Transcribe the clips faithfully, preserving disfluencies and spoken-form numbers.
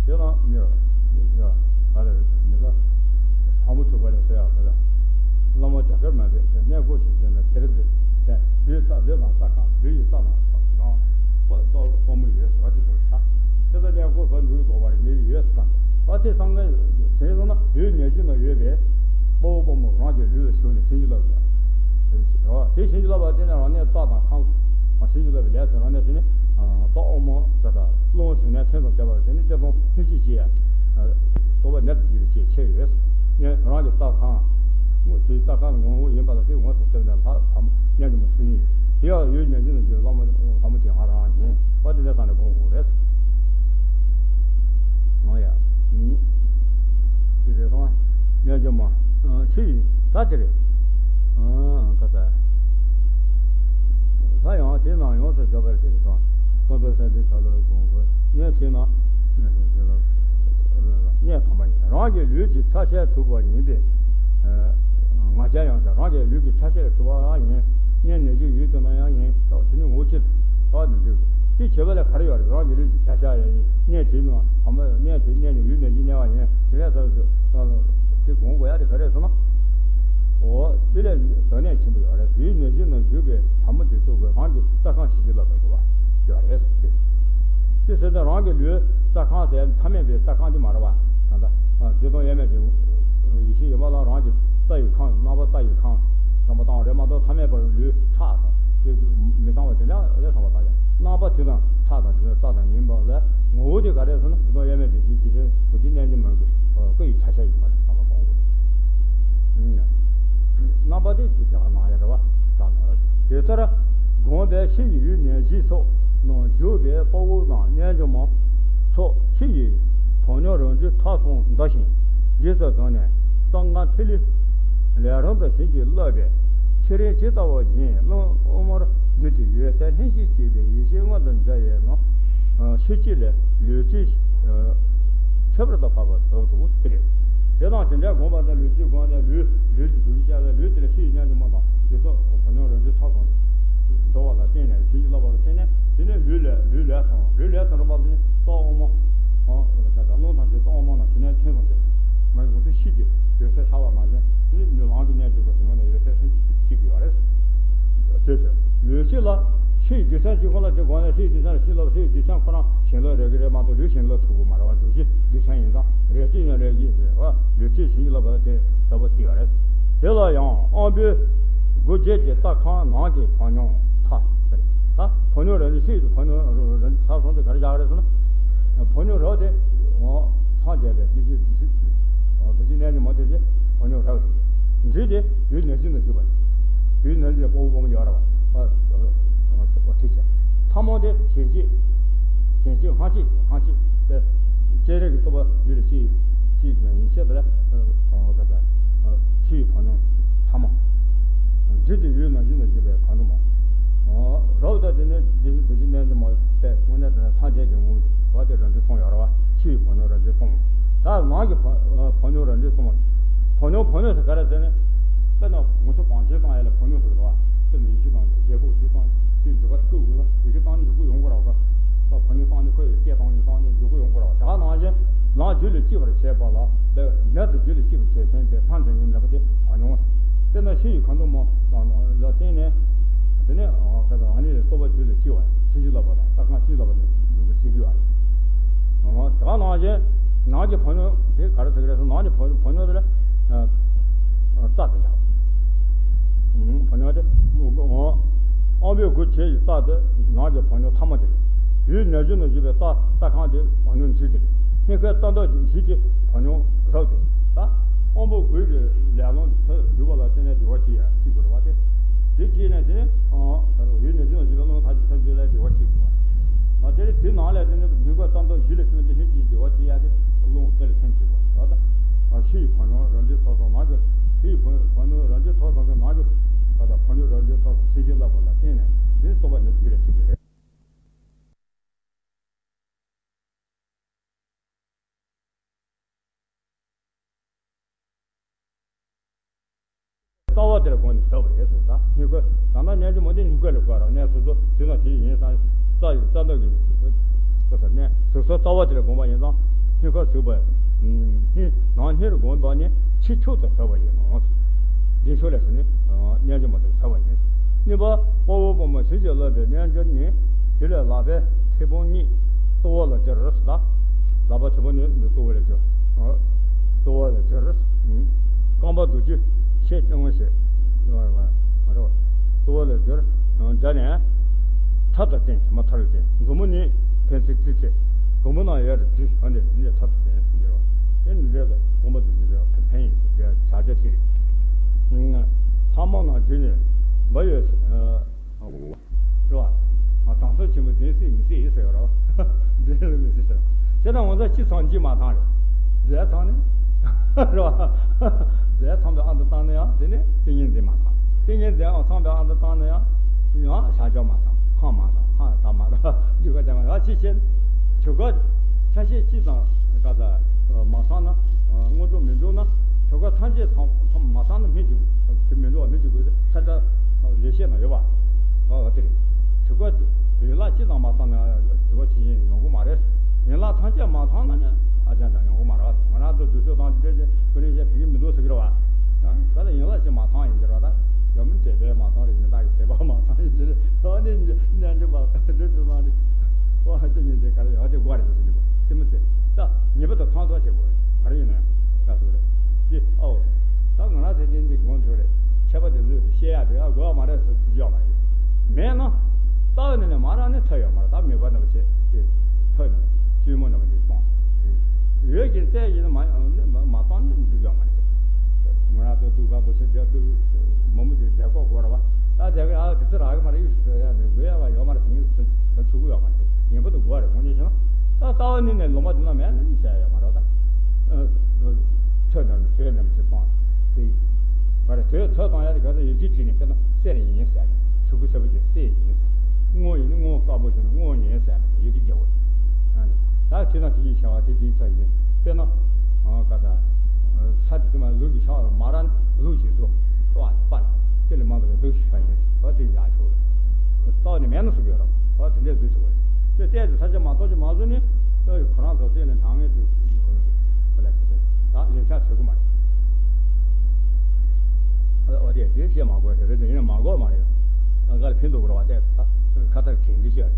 དེ་དང་མི་རོ། ཡ། ག་རེ་མི་ལ། ཕག་མོ་གྲུ་པ་རེད་ཟེར་ཡག་དེ་ལ། བླ་མ་རྒྱ་གར་མ་བས་དེ་གནས་སྒོ་ཞིག་བྱས་ན་དེར་དེ་དེ་ལུས་རྩ་ལུས་དང་རྩ་ཁམས་ལུས་ཡི་རྩ་དང་རྩ་དང་པ་པ་པ་མོ་ཡོད་ཟེར་བ་དེ་ཚོ་རེད་ད། དེ་ལྟར་གནས་སྒོ་བ་འགྲུལ་དགོས་པ་རེད་མི་ཡོད་ཟེར་དང་བ་དེ་སང་ག་དེ་སོང་ན་ཡུལ་ཉེར་བཞི་ན་ཡོད་པས་པ་བོ་པ་མོ་རང་གི་ལུས་ལ་ཞུགས་ནས་བྱིན་གྱིས་བརླབས་དགོས། དེ་བྱིན་གྱིས་བརླབས་པ་དེ་ནས་རང་གནས་རྩ་དང་ཁམས་བྱིན་གྱིས་བརླབས་པའི་ལས་དེ་རང་གནས་དེ་ནི་རྟོག་འོག་མ་དེ་དང་རླུང་བྱུང་གནས་ཐེ་ཚོམ་བྱས་པ་དེ་ནི་ཐེ་ཚོམ་ལྷན་ཅིག་སྐྱེས། རྟོག་པ་ནད་དུ་འགྱུར་བའི་ཆེད་ཆེ་ཡོད། ངས་རང་གི་རྩ་ཁམས་ངོ་དེའི་རྩ་ཁམས་ངོ་བོ་ཡིན་པ་ལ་དེ་ངོ་ཚ་ཁྱབ་ནས་ལྷ་ཕམ་གཉའ་གྱི་མ་ཞུ་ནི་དེ་ཡང་ཡུལ་ཉེར་བཞི་ན་འགྱུར་ལྷ་མོ་ལྷ་མོ་དེ་ང་རང་ཡིན་པ་དེ་འདྲ་ས་ནས་དགོངས་དགོས་རེད། ཨོ་ཡ། ཨུམ། དེ་རེད་སོང་། གཉའ་གྱི་མ། ཨ། ཆི་ཡིན་ད་དེ་རེད། ཨ། ཁ་ཚ། ས་ཡང་དེ་ནང་ཡོངས་སུ་འཇོག་པར་དེ་རེད་སོང་། སྟོན་པའི་ས་འདི་ཚ་ལོ་དགོངས་དགོས་ངས་དེ་ན། གནས་དང་པ་ཡིན། རང་གི་ལུས་ཀྱི་ཆ་ཤས་གྲུབ་པ་ཡིན་ཏེ། ང་རྒྱལ་ཡང་དག་རང་གི་ལུས་ཀྱི་ཆ་ཤས་གྲུབ་པ་ཡིན། གནས་ནས་ཀྱི་ཡུལ་དུ་ན་ཡང་ཡིན། དེ་ནི་ངོ་ཅི་ལྟ་ནས་འདུག་དེ་བྱེད་པ་ལ་ག་རེ་ཡོད་རེད། རང་གི་ལུས་ཀྱི་ཆ་ཤས་ཡང་ཡིན། གནས་དེ་ནི་གནས་དེ་གནས་ནས་ཡུལ་ནས་ཀྱི་གནས་པ་ཡིན། དེ་ནས་ས་དེ་གོང་གོ་ཡ་དེ་ག་རེ་ཟེར་ན། འོ་དེ་ལས་ཟག་གནས་ཆེན་པོ་ཡོད་རེད། ཡུལ་ནས་ཀྱི་ན་བཞུགས་པའི་ལྷ་མོ་དེ་ཚོ་གི་རང་གི་རྩ་ཁམས་ཞིག་ཅིག་ལ་བབས་དགོས་པ་ཡོད་རེད། དེ་ཟེར་ན་རང་གི་ལུས་རྩ་ཁམས་ཟེར་ཐ་མལ་པའི་རྩ་ཁམས་དེ་མ་རེད་བ། ད་ལྟ་བདེ་སྟོང་དབྱེར་མེད་ཀྱི་ཡེ་ཤེས་ཡོད་མ་ལ་རང་གི་རྩ་ཡི་ཁམས་རྣམ་པ་རྩ་ཡི་ཁམས་བསམ་པ་བཏང་བ་རེད་མ་གཏོགས་ཐ་མལ་པ་ལུས་ཁྲག་དང་དེ་མི་ཚང་བ་དེ་འདྲ་རེད་བསམ་པ་བཏང་ཡ། རྣམ་པ་དེ་དང་ཁྲག་དང་དེ་རྩ་དང་ཡིན་པ་ལ་ངོ་བོ་དེ་ག་རེ་ཟེར་ན་བདེ་སྟོང་དབྱེར་མེད་ཀྱི་ཡེ་ཤེས་ཀྱི་རྗེ་བཙུན་རྡོ་རྗེ་རྣལ་འབྱོར་མ་གི་སྐུ་ཡི་ཆ་ཤས་ཡིན་པ་རེད་བསམ་པ་སྤོང་དགོས། རྣམ་པ་དེ་ཅི་བྱ་གནང་ཡ་རེད་བ། དེ་ལྟར་དགོངས་པའི་ཕྱི་ཡི་ཡུལ་ནས་གཞི་སོགས་ནང་བཞུགས་པའི་དཔའ་བོ་དང་རྣལ་འབྱོར་མ་སོགས་ཕྱི་ཡི་བོགས་དབྱུང་རང་གྲོལ་ཐབས་གསུམ་འདི་བཞིན་རྗེས་སུ་བཟུང་ནས་རྩ་ལྔ་ཐིག་ལེ་ལས་རིམ་དུ་བྱིན་གྱིས་བརླབས་པའི་ཕྱི་རོལ་ཇི་ལྟ་བ་བཞིན་རླུང་དབུ་མར་བསྡུས་ཏེ་འོད་གསལ་ལྷན་ཅིག་སྐྱེས་པའི་ཡེ་ཤེས་མངོན་དུ་འགྱུར་བའི་ནང་ཕྱི་ལྕེ་ལས་ལུས་ལྕེ་ཁྱད་པར་དུ་འཕགས་པ་ཟབ་ཏུ་སྤེལ། དེ་དང་དེ་འདྲའི་དགོངས་པ་དང་ལུས་ཀྱི་སྒོ་ནས་ལུས་ལུས་ཀྱི་སྒྲུབ་བྱེད་ལ་ལུས་དེ་ལ་ཕྱི་ཡི་རྣལ་འབྱོར་མ་དང་ཡུལ་སོགས་བོགས་དབྱུང་རང་གྲོལ་ཐབས་དང་འགྲོ་བ་ལ་བརྟེན་ནས་བྱིན་གྱིས་བརླབས་པ་ལ་བརྟེན་ནས་དེ་ནས་ལུས་ལས་ལུས་ལས་སོང་ལུས་ལས་སོང་རུང་བ་ལ་ནི་རྟོག་འོག་མ་རླུང་དང་བཅས་རྟོག་འོག་མ་རྣམས་ཕྱི་ནས་ཐོན་སོང་སྟེ་མ་ཡི་འོག་ཏུ་ཕྱི་དེ་འོད་གསལ་ཤར་བ་མ་ཟིན་དེ་ནི་ལུས་ལང་གི་གནས་འགྲོ་བའི་ངོ་ནས་འོད་གསལ་ལྷན་ཅིག་སྐྱེས་ཀྱི་ཡོད་རེད། དེ་ཕྱིར་ལུས་ལྕེ་ལ་ཕྱི་ཡི་རྡུལ་ཚོན་གཅིག་ཁོ་ན་དེ་སྒོ་ནས་ཕྱི་ཡི་རྡུལ་ཚོན་ལ་ཕྱི་ལ་ཕྱི་ཡི་རྡུལ་ཚོན་ཁོ་རང་བྱིན་རླབས་རེག་གི་རེད་མ་གཏོགས་ལུས་བྱིན་རླབས་ཐུབ་ཀྱི་མ་རེད་བ། འདུ་བྱེད་རྡུལ་ཚོན་ཡིན་ཙང་རེག་བྱེད་ཡང་རེག་གི་རེད་བ། ལུས་ལྕེ་བྱིན་རླབས་པ་དེ་ཟབ་པོ་དེ་ཡོད་རེད། དེ་ལ་ཡང་དབང་པོའི་སྒོ་བརྒྱད་ཀྱི་རྩ་ཁམས་ནང་གི་བོགས་དབྱུང་མཐའ་ཟེར། ད་བོགས་དབྱུང་རང་བཞིན་ཕྱི་ཡི་བོགས་དབྱུང་རང་བཞིན་མཐའ་སོང་དེ་ག་རེ་བཞག་རེད་ཟེར་ན། བོགས་དབྱུང་རབ་དེ་འོ་སངས་རྒྱས་པའི་རྡུལ་གཅིག་རྡུལ་གཅིག་རྡུལ་གཅིག་རྣལ་འབྱོར་མ་དེ་ཚེ་བོགས་དབྱུང་རབ་དེ། འདྲི་དེ་ཡུལ་ནས་ཀྱི་ན་བཞུགས་པ་ཡུལ་ནས་ཀྱི་དཔའ་བོ་དཔའ་མོ་ཡོད་ར་བ། ཨོ་ཐིག་བྱས། ཐ་མ་དེ་གཞན་གཅེས། གཞན་གཅེས་སྔ་གཅེས་སྔ་གཅེས་དེ་སྤྱན་རས་ཀྱི་སྟོབས་པ་ཡུལ་ལ་གཅེས་གཅེས་ཀྱང་ཡིན་ཤེས་དེ་ལ་ག་ད་ཕྱི་ཡི་བོགས་དབྱུང་ཐ་མ། འདྲི་དེ་ཡུལ་ནས་ཀྱི་ན་བཞུགས་པའི་གང་དུ་མ། རབ་ད་དེ་ནས་རྡུལ་གཅིག་རྡུལ་གཅིག་རྣལ་འབྱོར་མ་པས་དངོས་གནས་དེ་ནས་སངས་རྒྱས་ཀྱི་ངོ་བོ་དེ་དེ་རང་བཞིན་སོང་ཡོད་ར་བ། ཕྱི་ཡི་བོགས་དབྱུང་རང་བཞིན་སོང་། ད་ནང་གི་བོགས་དབྱུང་རང་བཞིན་སོང་བ། བོགས་དབྱུང་བོགས་དབྱུང་ཟེར་ག་རེ་ཟེར་ནས། དཔེར་ན་ངོ་ཚ་བང་ཆེན་བཏང་ཡ་ལ་བོགས་དབྱུང་ཟེར་གི་རེད་བ། དཔེར་ན་ཡིད་ཆེས་དང་རྒྱལ་པོ་འདི་དང་དེ་འདི་ག་བསྐུལ་དགོས་ན་ཡི་གེ་བཏང་ནས་འཇུག་སྒོ་ཡོང་གི་རེད་བ། ད་བོགས་དབྱུང་བཏང་ནས་ཁོ་ཡི་སྐད་བཏང་ནས་བཏང་ནས་འཇུག་སྒོ་ཡོང་གི་རེད་བ། དེ་ག་ནང་བཞིན་ནང་རྒྱུད་ལ་སྐྱེ་བར་བྱེད་པ་ལ་ནད་དུ་རྒྱུད་ལ་སྐྱེ་བར་བྱེད་མཁན་པའི་ལྷ་འདྲེ་ངན་འདྲ་པོ་དེ་བོགས་དབྱུང་བ། དཔེར་ན་ཕྱི་ཡི་ཁ་འདོན་མ་ལ་བརྟེན་ནས་དེ་ནས་ཨ་ནི་ལ་སྟོབས་པ་རྒྱུད་ལ་སྐྱེ་བ་ཕྱིན་ཅི་ལོག་པ་དང་རྩ་ཁམས་ཕྱིན་ཅི་ལོག་པ་ནས་འཇུག་པར་བྱེད་ཀྱི་ཡོད་རེད། དེ་ག་ནང་བཞིན་ནང་གི་བོགས་དབྱུང་དེ་ག་རེ་ཟེར་གི་རེད་ཟེར་ན་ནང་གི་བོགས་བོགས་དབྱུང་དེ་ལ་རྩ་དེ་བཞག་བོགས་དབྱུང་དེ་དབང་པོའི་སྒོ་བརྒྱད་ཀྱི་རྩ་དེ་ནང་གི་བོགས་དབྱུང་ཐ་མ་དེ་རེད། ཡུལ་ནས་ཀྱི་ན་བཞུགས་པའི་རྩ་རྩ་ཁམས་དེ་བོགས་དབྱུང་འདྲི་དེ་རེད། སྙིང་ཁའི་རྩ་འདབ་བཞི་གི་བོགས་དབྱུང་རབ་དེ་རེད། ད་དབང་པོ་དགུ་གི་ལས་ལམ་དེ་འགྲུབ་པ་ལ་བརྟེན་ནས་བདེ་བ་སྐྱེ་ཡ་གཅིག་པུ་རེད་བ། དེ་དེ་སྐྱེས་ནས་དེ་ནས་ཨ་ད་ཡུལ་ནས་ཀྱི་ན་བཞུགས་པའི་རླུང་ཐ་ཆད་ཐམས་ཅད་ལ་བདེ་བ་སྐྱེ་དགོས་བ། ཨ་དེ་ནས་དེ་ནང་ལས་དེ་ནས་སྙིང་ཁའི་རྩ་འདབ་བཞི་ལ་བརྟེན་ནས་ལྷན་ཅིག་བདེ་བ་སྐྱེ་ཡ་དེ་རླུང་དེ་ལ་ཐིམ་བྱེད་དགོས་བ། ད་ཕྱི་ཡི་བོགས་དབྱུང་རང་བཞིན་ཐོབ་སོང་ནང་གི་ཕྱི་ཡི་བོགས་བོགས་དབྱུང་རང་བཞིན་ཐོབ་སོང་གི་ནང་གི་ད་ལྟ་བོགས་དབྱུང་རང་བཞིན་ཐོབ་སོང་ཕྱིན་ཅི་ལོག་པ་ལ་བརྟེན་ནས་དེ་ནས་རྟོག་པ་ནི་རྒྱུད་ལ་སྐྱེ་གི་རེད། རྩ་བ་དེ་ལ་དགོངས་ནས་ཟབ་པ་རེད་ཟེར། ད་སྙིང་ཁའི་ད་ལྟ་རྣལ་འབྱོར་མ་དེ་སྙིང་ཁའི་ལ་བཀར་རོགས་གནས་སོ་སོ་དེ་དང་དེ་ཡིན་ཙང་རྩ་ཡི་རྩ་འདབ་ཀྱི་ཁ་ས་གནས་སོ་སོ་རྩ་བ་དེ་ལ་དགོངས་པ་ཡིན་ཙང་ སྙིང་ཁར་ཟུག་པ། ནང་སྙིང་ནང་སྙིང་རུ་བསྒོམས་པ་ནི་ཕྱི་ཁྱུག་ཏུ་ཟ་བ་ཡིན་ནོ། འདི་ཕྱོགས་ལ་ཟེར་ནས་སྙན་རྒྱུ་མ་ཐུབ་ཟ་བ་ཡིན། གཉིས་པ། དཔའ་བོ་དཔའ་མོ་བྱིན་གྱིས་བརླབས་པའི་རྣལ་འབྱོར་ནི། དེ་ལས་ལག་པའི་མཐེ་བོང་གཉིས་ལྟོ་བ་ལ་སྦྱར་ཟེར་ད། ལག་པ་མཐེ་བོང་གཉིས་ནི་ལྟོ་བ་ལ་སྦྱར། ལྟོ་བ་ལ་སྦྱར། རྐང་པ་རྡོ་རྗེ་ཕྱེད་བརྐྱང་བ་ཞེས། ལྟོ་བ་ལ་སྦྱར། སྦྱར་ནས། ཐབས་དང་བསྟེན་མ་ཐར་བའི་སྟེང་མཛུབ་མོ་གཉིས་ཕན་ཚུན་རྩིས་ཏེ། གུང་མོ་ན་ཡར་བསྡུས་ཨ་ནི་འདི་ཐབས་དང་བསྟེན་ཟེར་གྱི་རེད་བ། དེ་ནི་འདྲེ་དང་གུང་མོ་འདི་འདྲེ་ཕན་ཡིན་ཟེར་བྱ་བྱ་ཁྲིད། ཚང་མ་ནང་བརྒྱུད་ནས་འབའ་ཡོད། རེད་བ། དང་སོ་ཆེན་པོ་འཛིན་སྲིད་མི་སྲིད་ཡིན་ཟེར་རོ། འཛིན་སྲིད་མི་སྲིད་ཟེར། དེ་ན་ང་ཚོ་ཅི་ཚང་གཅིག་མ་ཚང་རེད། རྫས་ཚང་ནི། རེད་བ། རྫས་ཚང་པའི་ཨ་མདོ་བཏང་ན་ཡང་དེ་ནི་ཏིང་ངེ་འཛིན་མ་ཚང་། ཏིང་ངེ་འཛིན་ཨ་ཚང་པའི་ཨ་མདོ་བཏང་ན་ཡང་ཡང་བྱ་སྦྱོར་མ་ཚང་། ཧང་མ་ཚང་། ཧང་ད་མ་རེད། འཇུག་པ་དེ་མ་རེད། ཅི་བྱེད། ཆོས་སྐོར་ཆ་ཤས་གཅིག་ཙམ་ག་ཚ་མ་ཚང་ན། དངོས་གྲུབ་མི་འགྲུབ་ན། ཆོས་སྐོར་ཐམས་ཅད་ཚང་མ་ཚང་ན་སྨིན་གྱི་དེ་མི་འགྲོ་བ་སྨིན་གྱི་དགོས་ས་ཁ་ཚ་ལས་བཤད་ན་ཡོད་པ། ཨ་དེ་རེད། ཆོས་སྐོར་ཡན་ལག་གཅིག་དང་མ་ཚང་ན་ཆོས་སྐོར་ཆེན་ཡོང་གི་མ་རེད། ཡན་ལག་ཐམས་ཅད་མ་ཚང་ན་ནི་ཨ་ཅང་ཅང་ཡོང་གི་མ་རེད། ང་རང་ཚོ་སྒྲུབ་ཕྱོགས་དང་དེ་འདྲ་ཅིག་ཁོ་ནས་བཤད་ཕན་གྱི་མི་འདུག་ཟེར་གྱི་རེད་བ། ད་ལྟ་ཡན་ལག་གཅིག་མ་ཚང་ཡིན་གྱི་རེད་བ། ད་ཡོད་མིན་དེ་བས་མ་ཚང་རེད། ཡིན་ད་ཡི་དེ་བ་མ་ཚང་ཡིན་གྱི་རེད། ད་ནི་གནས་འགྲིག་པ་འདྲ་ཅིག་ཚང་རེད། ཨོ་ཧ་ཅང་ཉིན་དེ་ག་རེ་ཡོད་དེ་དགོས་རེད་ཟེར་གྱི་འདུག་སེམས་མི་སེམས། ད་ངེས་པར་དུ་ཕན་ཐོགས་བྱེད་དགོས་རེད། ག་རེ་ཡིན་ན་ཡང་ད་ཟུག་རེད། དེ་ཨོ། ད་ང་རང་ཚེ་འདི་འདི་དགོངས་ཚོད་རེད། ཁྱད་པར་དེ་ཚོས་བཤད་ཡག་དེ་ཨ་དགོས་པ་མ་རེད་ཟེར་ཚུལ་ཡོད་མ་རེད། མེད་ན། རྩ་བ་ནས་ནས་མ་རག་ནས་ཐབས་ཡོད་མ་རེད། ད་མེད་པ་ནང་བྱེད་དེ་ཐབས་ཡོད་མ་རེད། བཙུན་མོ་ནང་བྱེད་སྤང་། ཡོད་ཀྱི་རྩལ་ཡིན་ན་མ་མ་སྤང་ནས་འགྲིག་ཡོད་མ་རེད། ང་རང་ཚོ་སྡུག་ག་འདུ་ཤེས་བྱ་སྡུག་མང་པོ་ཅིག་མཛད་སྒོ་དགོས་རེད་བ། ད་མཛད་སྒོ་ཨ་དེ་ཚོ་རག་གི་མ་རེད། ཡུལ་སུ་ཡ་མི་དགོས་ཡ་བ་ཡོད་མ་རེད་ཟེར་མཁན་ཚོ་ད་ཆུག་གི་ཡོད་མ་རེད། ངེས་པར་དུ་དགོས་རེད། དངོས་གནས་བྱས་ན་ད་རྩ་བ་ནས་ནས་ལོ་མ་འདི་ན་མེད་ན་ནི་བྱས་ཡོད་མ་རེད་ད། ཨ་ཆོས་རྣམས་ནི་དོན་རྣམས་ཀྱི་སྤང་། དེ་ག་རེ་དོན་ཐོས་དང་ཡ་དེ་ག་ཚོད་ཡོད་ཀྱི་བྲིས་ནས་དཔེར་ན་གསེར་ཡིན་ཟེར། ཆུ་བུ་ཆ་བུ་ཅིག་གསེར་ཡིན་ཟེར། དངུལ་ཡིན་ན་དངུལ་དཀར་པོ་ཞིག་ན་དངུལ་ཡིན་ཟེར། ཡོད་ཀྱི་རྒྱལ་པོ། ད་དེ་དང་དེ་ཡི་བྱ་བ་དེ་དེའི་ཚ་ཡིན། དཔེར་ན། ག་ད། ས་དེ་ཚོ་མ་ལུག་གི་ཤ་མ་ར་ལུག་གི་བཟོ། ལྟོ་བ་པར། དེ་ལས་མ་འདོད་པའི་ལུག་ཤ་ཡིན། ད་དེ་ཡག་ཤོས་རེད། ལྟོ་ནི་མེད་ན་སུ་ཡོད་ར། ད་དེ་འདྲའི་བཟོ་ཆོག་རེད། དེ་ལྟས་དེ་ས་ཆ་མ་གཏོགས་ཅི་མ་བཟོ་ནི། ཁོ་རང་ཚོ་དེ་ལས་ནང་ངེས་དུ། ཁོ་ལ་ཁོ་ཚོས་ད་ལེགས་ཆ་བྱེད་དགོས་མ་རེད། ཨོ་དེ་དེ་བཤད་མ་དགོས་དེ་རེད། དེ་ཡིན་ན་མ་དགོས་མ་རེད། ད་ག་ལ་ཕན་ཐོགས་དགོས་ར་བ་དེ་ད་ཁ་ཐག་གིན་གྱི་བཤད་རེད། དཔའ་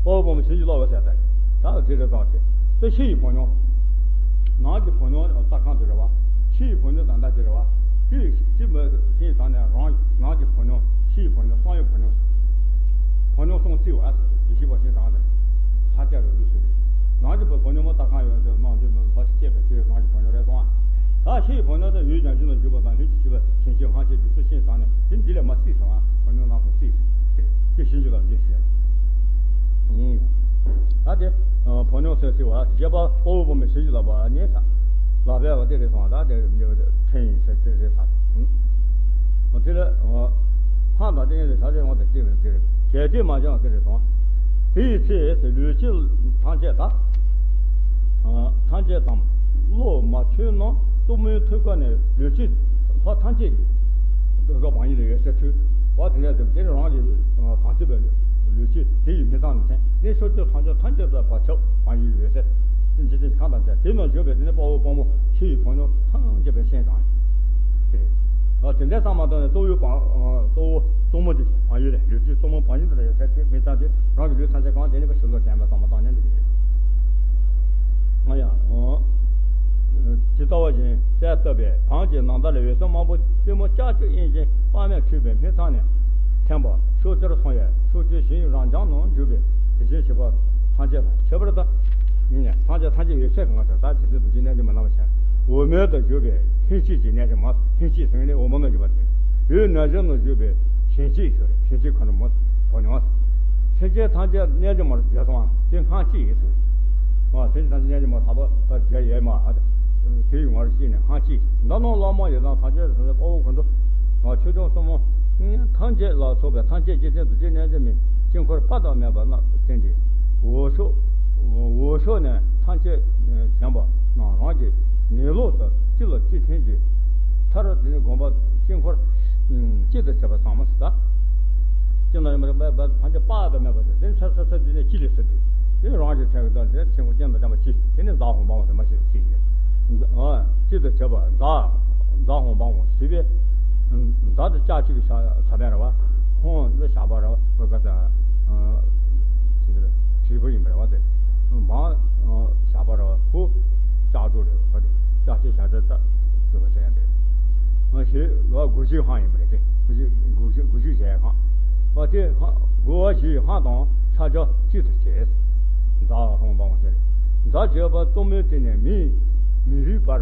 བོ་དཔའ་མོ་བྱིན་གྱིས་རློབ་པ་ཟེར་ད་རེད། ད་དེ་རེད་ཙང་དེ་ད་ཕྱི་ཡི་བོ་ཉོ། ནང་གི་བོ་ཉོ་རྩ་ཁང་དེ་རེད་བ། ཕྱི་ཡི་བོ་ཉོ་ད་ལྟ་དེ་རེད་བ། དེ་དེ་མ་ཕྱིན་ཙང་ནས་རང་ནང་གི་བོ་ཉོ་ཕྱི་ཡི་བོ་ཉོ་གསང་བའི་བོ་ཉོ། བོ་ཉོ་གསུམ་བརྩི་བ་ཟེར་ཡེ་ཤེས་པ་ཕྱིན་ཙང་ནས་ས་སྐྱ་རུ་ལུས་སུ་རེད། ནང་གི་བོ་ཉོ་མོ་རྩ་ཁང་ཡོད་དེ་ནང་གི་མི་ལྷོ་ཏི་སྐྱེས་པའི་ཚེ་ནང་གི་བོ་ཉོ་རེད་སོང་ཨ། ད་ཕྱི་ཡི་བོ་ཉོ་དེ་ཡུལ་ཀྱང་རྒྱུ་ལ་འཇུག་པ་དང་ལྷུན་གྱིས་ཞི་བ་ཞིང་སྐྱེས་སྔ་ཕྱི་རྒྱུ་ཚུལ་ཕྱིན་ཙང་ནས་དེ་འདི་ལས་མ་བརྩིས་སོང་ཨ། བོ་ཉོ་རྣམ་གསུམ་བརྩིས་ཟེར། དེ་ཤིན་ཅི་ལ་ཡེ་ཤེས། ད་དེ་བོ་ཉོ་ཟེར་ཚེ་བ་རྗེས་པ་དཔའ་བོ་དཔའ་མོ་བྱིན་གྱིས་བརླབས་པ་ནི་ད་ལག་པའི་བ་དེ་རེད་སོང་ད་དེ་ཕན་ཡིན་ཟེར་དེ་རེད་ད། དེ་ལ་ཕ་དང་སྟེང་དེ་ས་ཆའི་དབང་དུ་བསྟན་པའི་དེ་རེད། གལ་ཏེ་མ་བྱང་དེ་རེད་སོང་། དེ་ཡི་ཚེ་ལུས་ཅི་ཐམས་ཅད་ད། ཐམས་ཅད་དམ། བློ་མ་ཆོས་རྣམས་གཏུམ་མོའི་ཐུགས་ཀ་ནས་ལུས་ཅི་ལྷ་ཐམས་ཅད་ཀྱི། འདོད་ཁམས་བག་ཡིད་ལ་ཡོད་ཚད་ཐུལ། བ་དེ་ནས་དེ་རང་གི་དམ་ཚིག་པའི་ལུས་ཅི་དེ་ཡི་མི་ཚང་ནས་འཐེན་ནས་ཕྱོགས་བཅུ་ཐམས་ཅད་ཐམས་ཅད་དུ་བག་ཆགས་བག་ཡིད་ལ་ཡོད་ཚད། འཇིག་རྟེན་གང་དང་བཅས་དེ་རྣམས་བརྗོད་པས་དེ་ནས་དཔའ་བོ་དཔའ་མོ་ཕྱི་ཡི་བོ་ཉོ་ཐམས་ཅད་པའི་ཤེས་དང་། དེ་འདྲའི་ཚང་མ་བཏང་ནས་གཙོ་བོའི་བང་གཙོ་བོ་གཙོ་མོ་དེ་བང་ཡོད་རེད། ལུས་ཀྱི་གཙོ་མོ་བང་ཡོད་རེད་ཟེར་དུས་མི་ཚང་དེ་རང་གི་ལུས་ཐམས་ཅད་གང་དེ་ནི་པ་ཞུ་ལོ་དྲན་པ་ཚང་མ་བཏང་ནས་འདུག་གི་རེད། ང་ཡང་ཇི་ལྟ་བ་བཞིན་གསལ་བཏབ་པས་བང་གི་ནང་ལྟར་ལ་འོད་ཟེར་དམར་པོ་པུས་མོ་ལྕགས་ཀྱུ་གཡས་འགྱེད་དཔག་མེད་འཕྲོས་པའི་མི་ཚང་ནས་འཐེན་པ་ཕྱོགས་བཅུར་སོང་བས་ཕྱོགས་བཅུའི་ཞིང་རབ་འབྱམས་རྣམས་བཞུགས་པའི་དེ་བཞིན་གཤེགས་པ་ཐམས་ཅད་དང་ཁྱད་པར་དུ། ཡིན་ནས་ཐམས་ཅད་ཐམས་ཅད་ཡོད་ཚད་གང་ཟེར་ད་ཇི་སྲིད་འདུ་བྱེད་རྣལ་འབྱོར་མ་རྣམ་པ་ཆ། འོག་མིན་དུ་བཞུགས་པའི་ལྷན་སྐྱེས་ཀྱི་རྣལ་འབྱོར་མ། ལྷན་སྐྱེས་ཟེར་ནས་འོག་མིན་ལ་བཞུགས་པ་དེ། ཡུལ་རྣལ་འབྱོར་ནང་བཞུགས་པའི་ཞིང་སྐྱེས་ཟེར་བའི་ཞིང་སྐྱེས་ཁོ་ན་མོ། བོ་ཉོ། སེམས་ཅན་ཐམས་ཅད་རྣལ་འབྱོར་མར་བྱས་སོང་བ་དེ་སྔགས་སྐྱེས་ཡིན་ཟེར། སེམས་ཅན་ཐམས་ཅད་རྣལ་འབྱོར་མར་ད་བ་བྱས་ཡས་མ། དེ་ཡི་ངོར་སྐྱེས་ནས་སྔགས་སྐྱེས། འདི་རྣམས་བླ་མ་ཡི་དམ་ཐམས་ཅད་དང་དཔའ་བོ་ཁོ་ཚོ། ཆོས་སྐྱོང་སྲུང་མ་ཐམས་ཅད་ལ་སོགས་པའི་ཐམས་ཅད་ཀྱི་རྟེན་དུ་བྱས་རྣལ་འབྱོར་མའི་དཀྱིལ་འཁོར་དཔག་ཏུ་མེད་པ་རྣམས་བསྟན་ཏེ། འོག་ཕྱོགས་འོག་ཕྱོགས་ནས་ཐམས་ཅད་བྱམས་པ་རྣམས་རང་གི་ནི་ལོགས་སུ་གཅིག་ལ་གཅིག་འཐེན་གྱི་མཐར་དེ་ནི་དགོན་པ་དཀྱིལ་འཁོར་གཅིག་ཏུ་བྱས་པ་ཚང་མ་སུ་དག་ཅི་ན་ཡོད་མ་རེད། ཐམས་ཅད་དཔག་ཏུ་མེད་པ་དེ་ཚར་ཚར་ཚར་འདི་ནས་གཅིག་ལས་ཟེར་ཏེ། དེ་རང་གི་ཐད་ཀྱི་ད་དེ་ཆེན་པོ་སྤྱན་དང་འདྲ་བ་གཅིག་དེ་ནི་ཛཿཧཱུྃ་བང་བ་ཟེར་མ་ཞིག་གཅིག་ཡོད། ཨ་གཅིག་ཏུ་བྱས་པ་ཛཿ་ཛཿཧཱུྃ་བང་བ་ཞེས་པས། ཛཿ་དེ་ལྕགས་གཅིག་གི་ས་ས་བོན་རེད་བ། ཧཱུྃ་འདི་ཞགས་པ་རེད་བ། བོད་སྐད་ད་ཨ་ཅི་ཟེར་དྲིལ་བུ་ཡིན་པ་རེད་བ། དེ་བང་ཨ་ཞགས་པ་རེད་བ། ཧཱུྃ་ལྕགས་སྒྲོག་རེད་བ། དེ་ལྕགས་གཅིག་ཞགས་སྒྲོག་ད་བོད་སྐད་ཟེར་ཡ་དེ། ཨ་ཞེས་ལ་དགུག་གཞུག་ཧཱུྃ་ཡིན་པ་རེད། དེ་དགུག་གཞུག་དགུག་གཞུག་དགུག་གཞུག་བྱས་ཧཱུྃ། ཨ་དེ་ཧཱུྃ་དགུག་པ་བཞིའི་ཧཱུྃ་དང་ཕྱག་རྒྱ་གཅིག་ཏུ་བྱས། ཛཿཧཱུྃ་བང་བ་ཟེར། ཛཿ་བརྗོད་པ་གཙོ་མོའི་སྟེང་ནས་མི་མི་རུས་པར་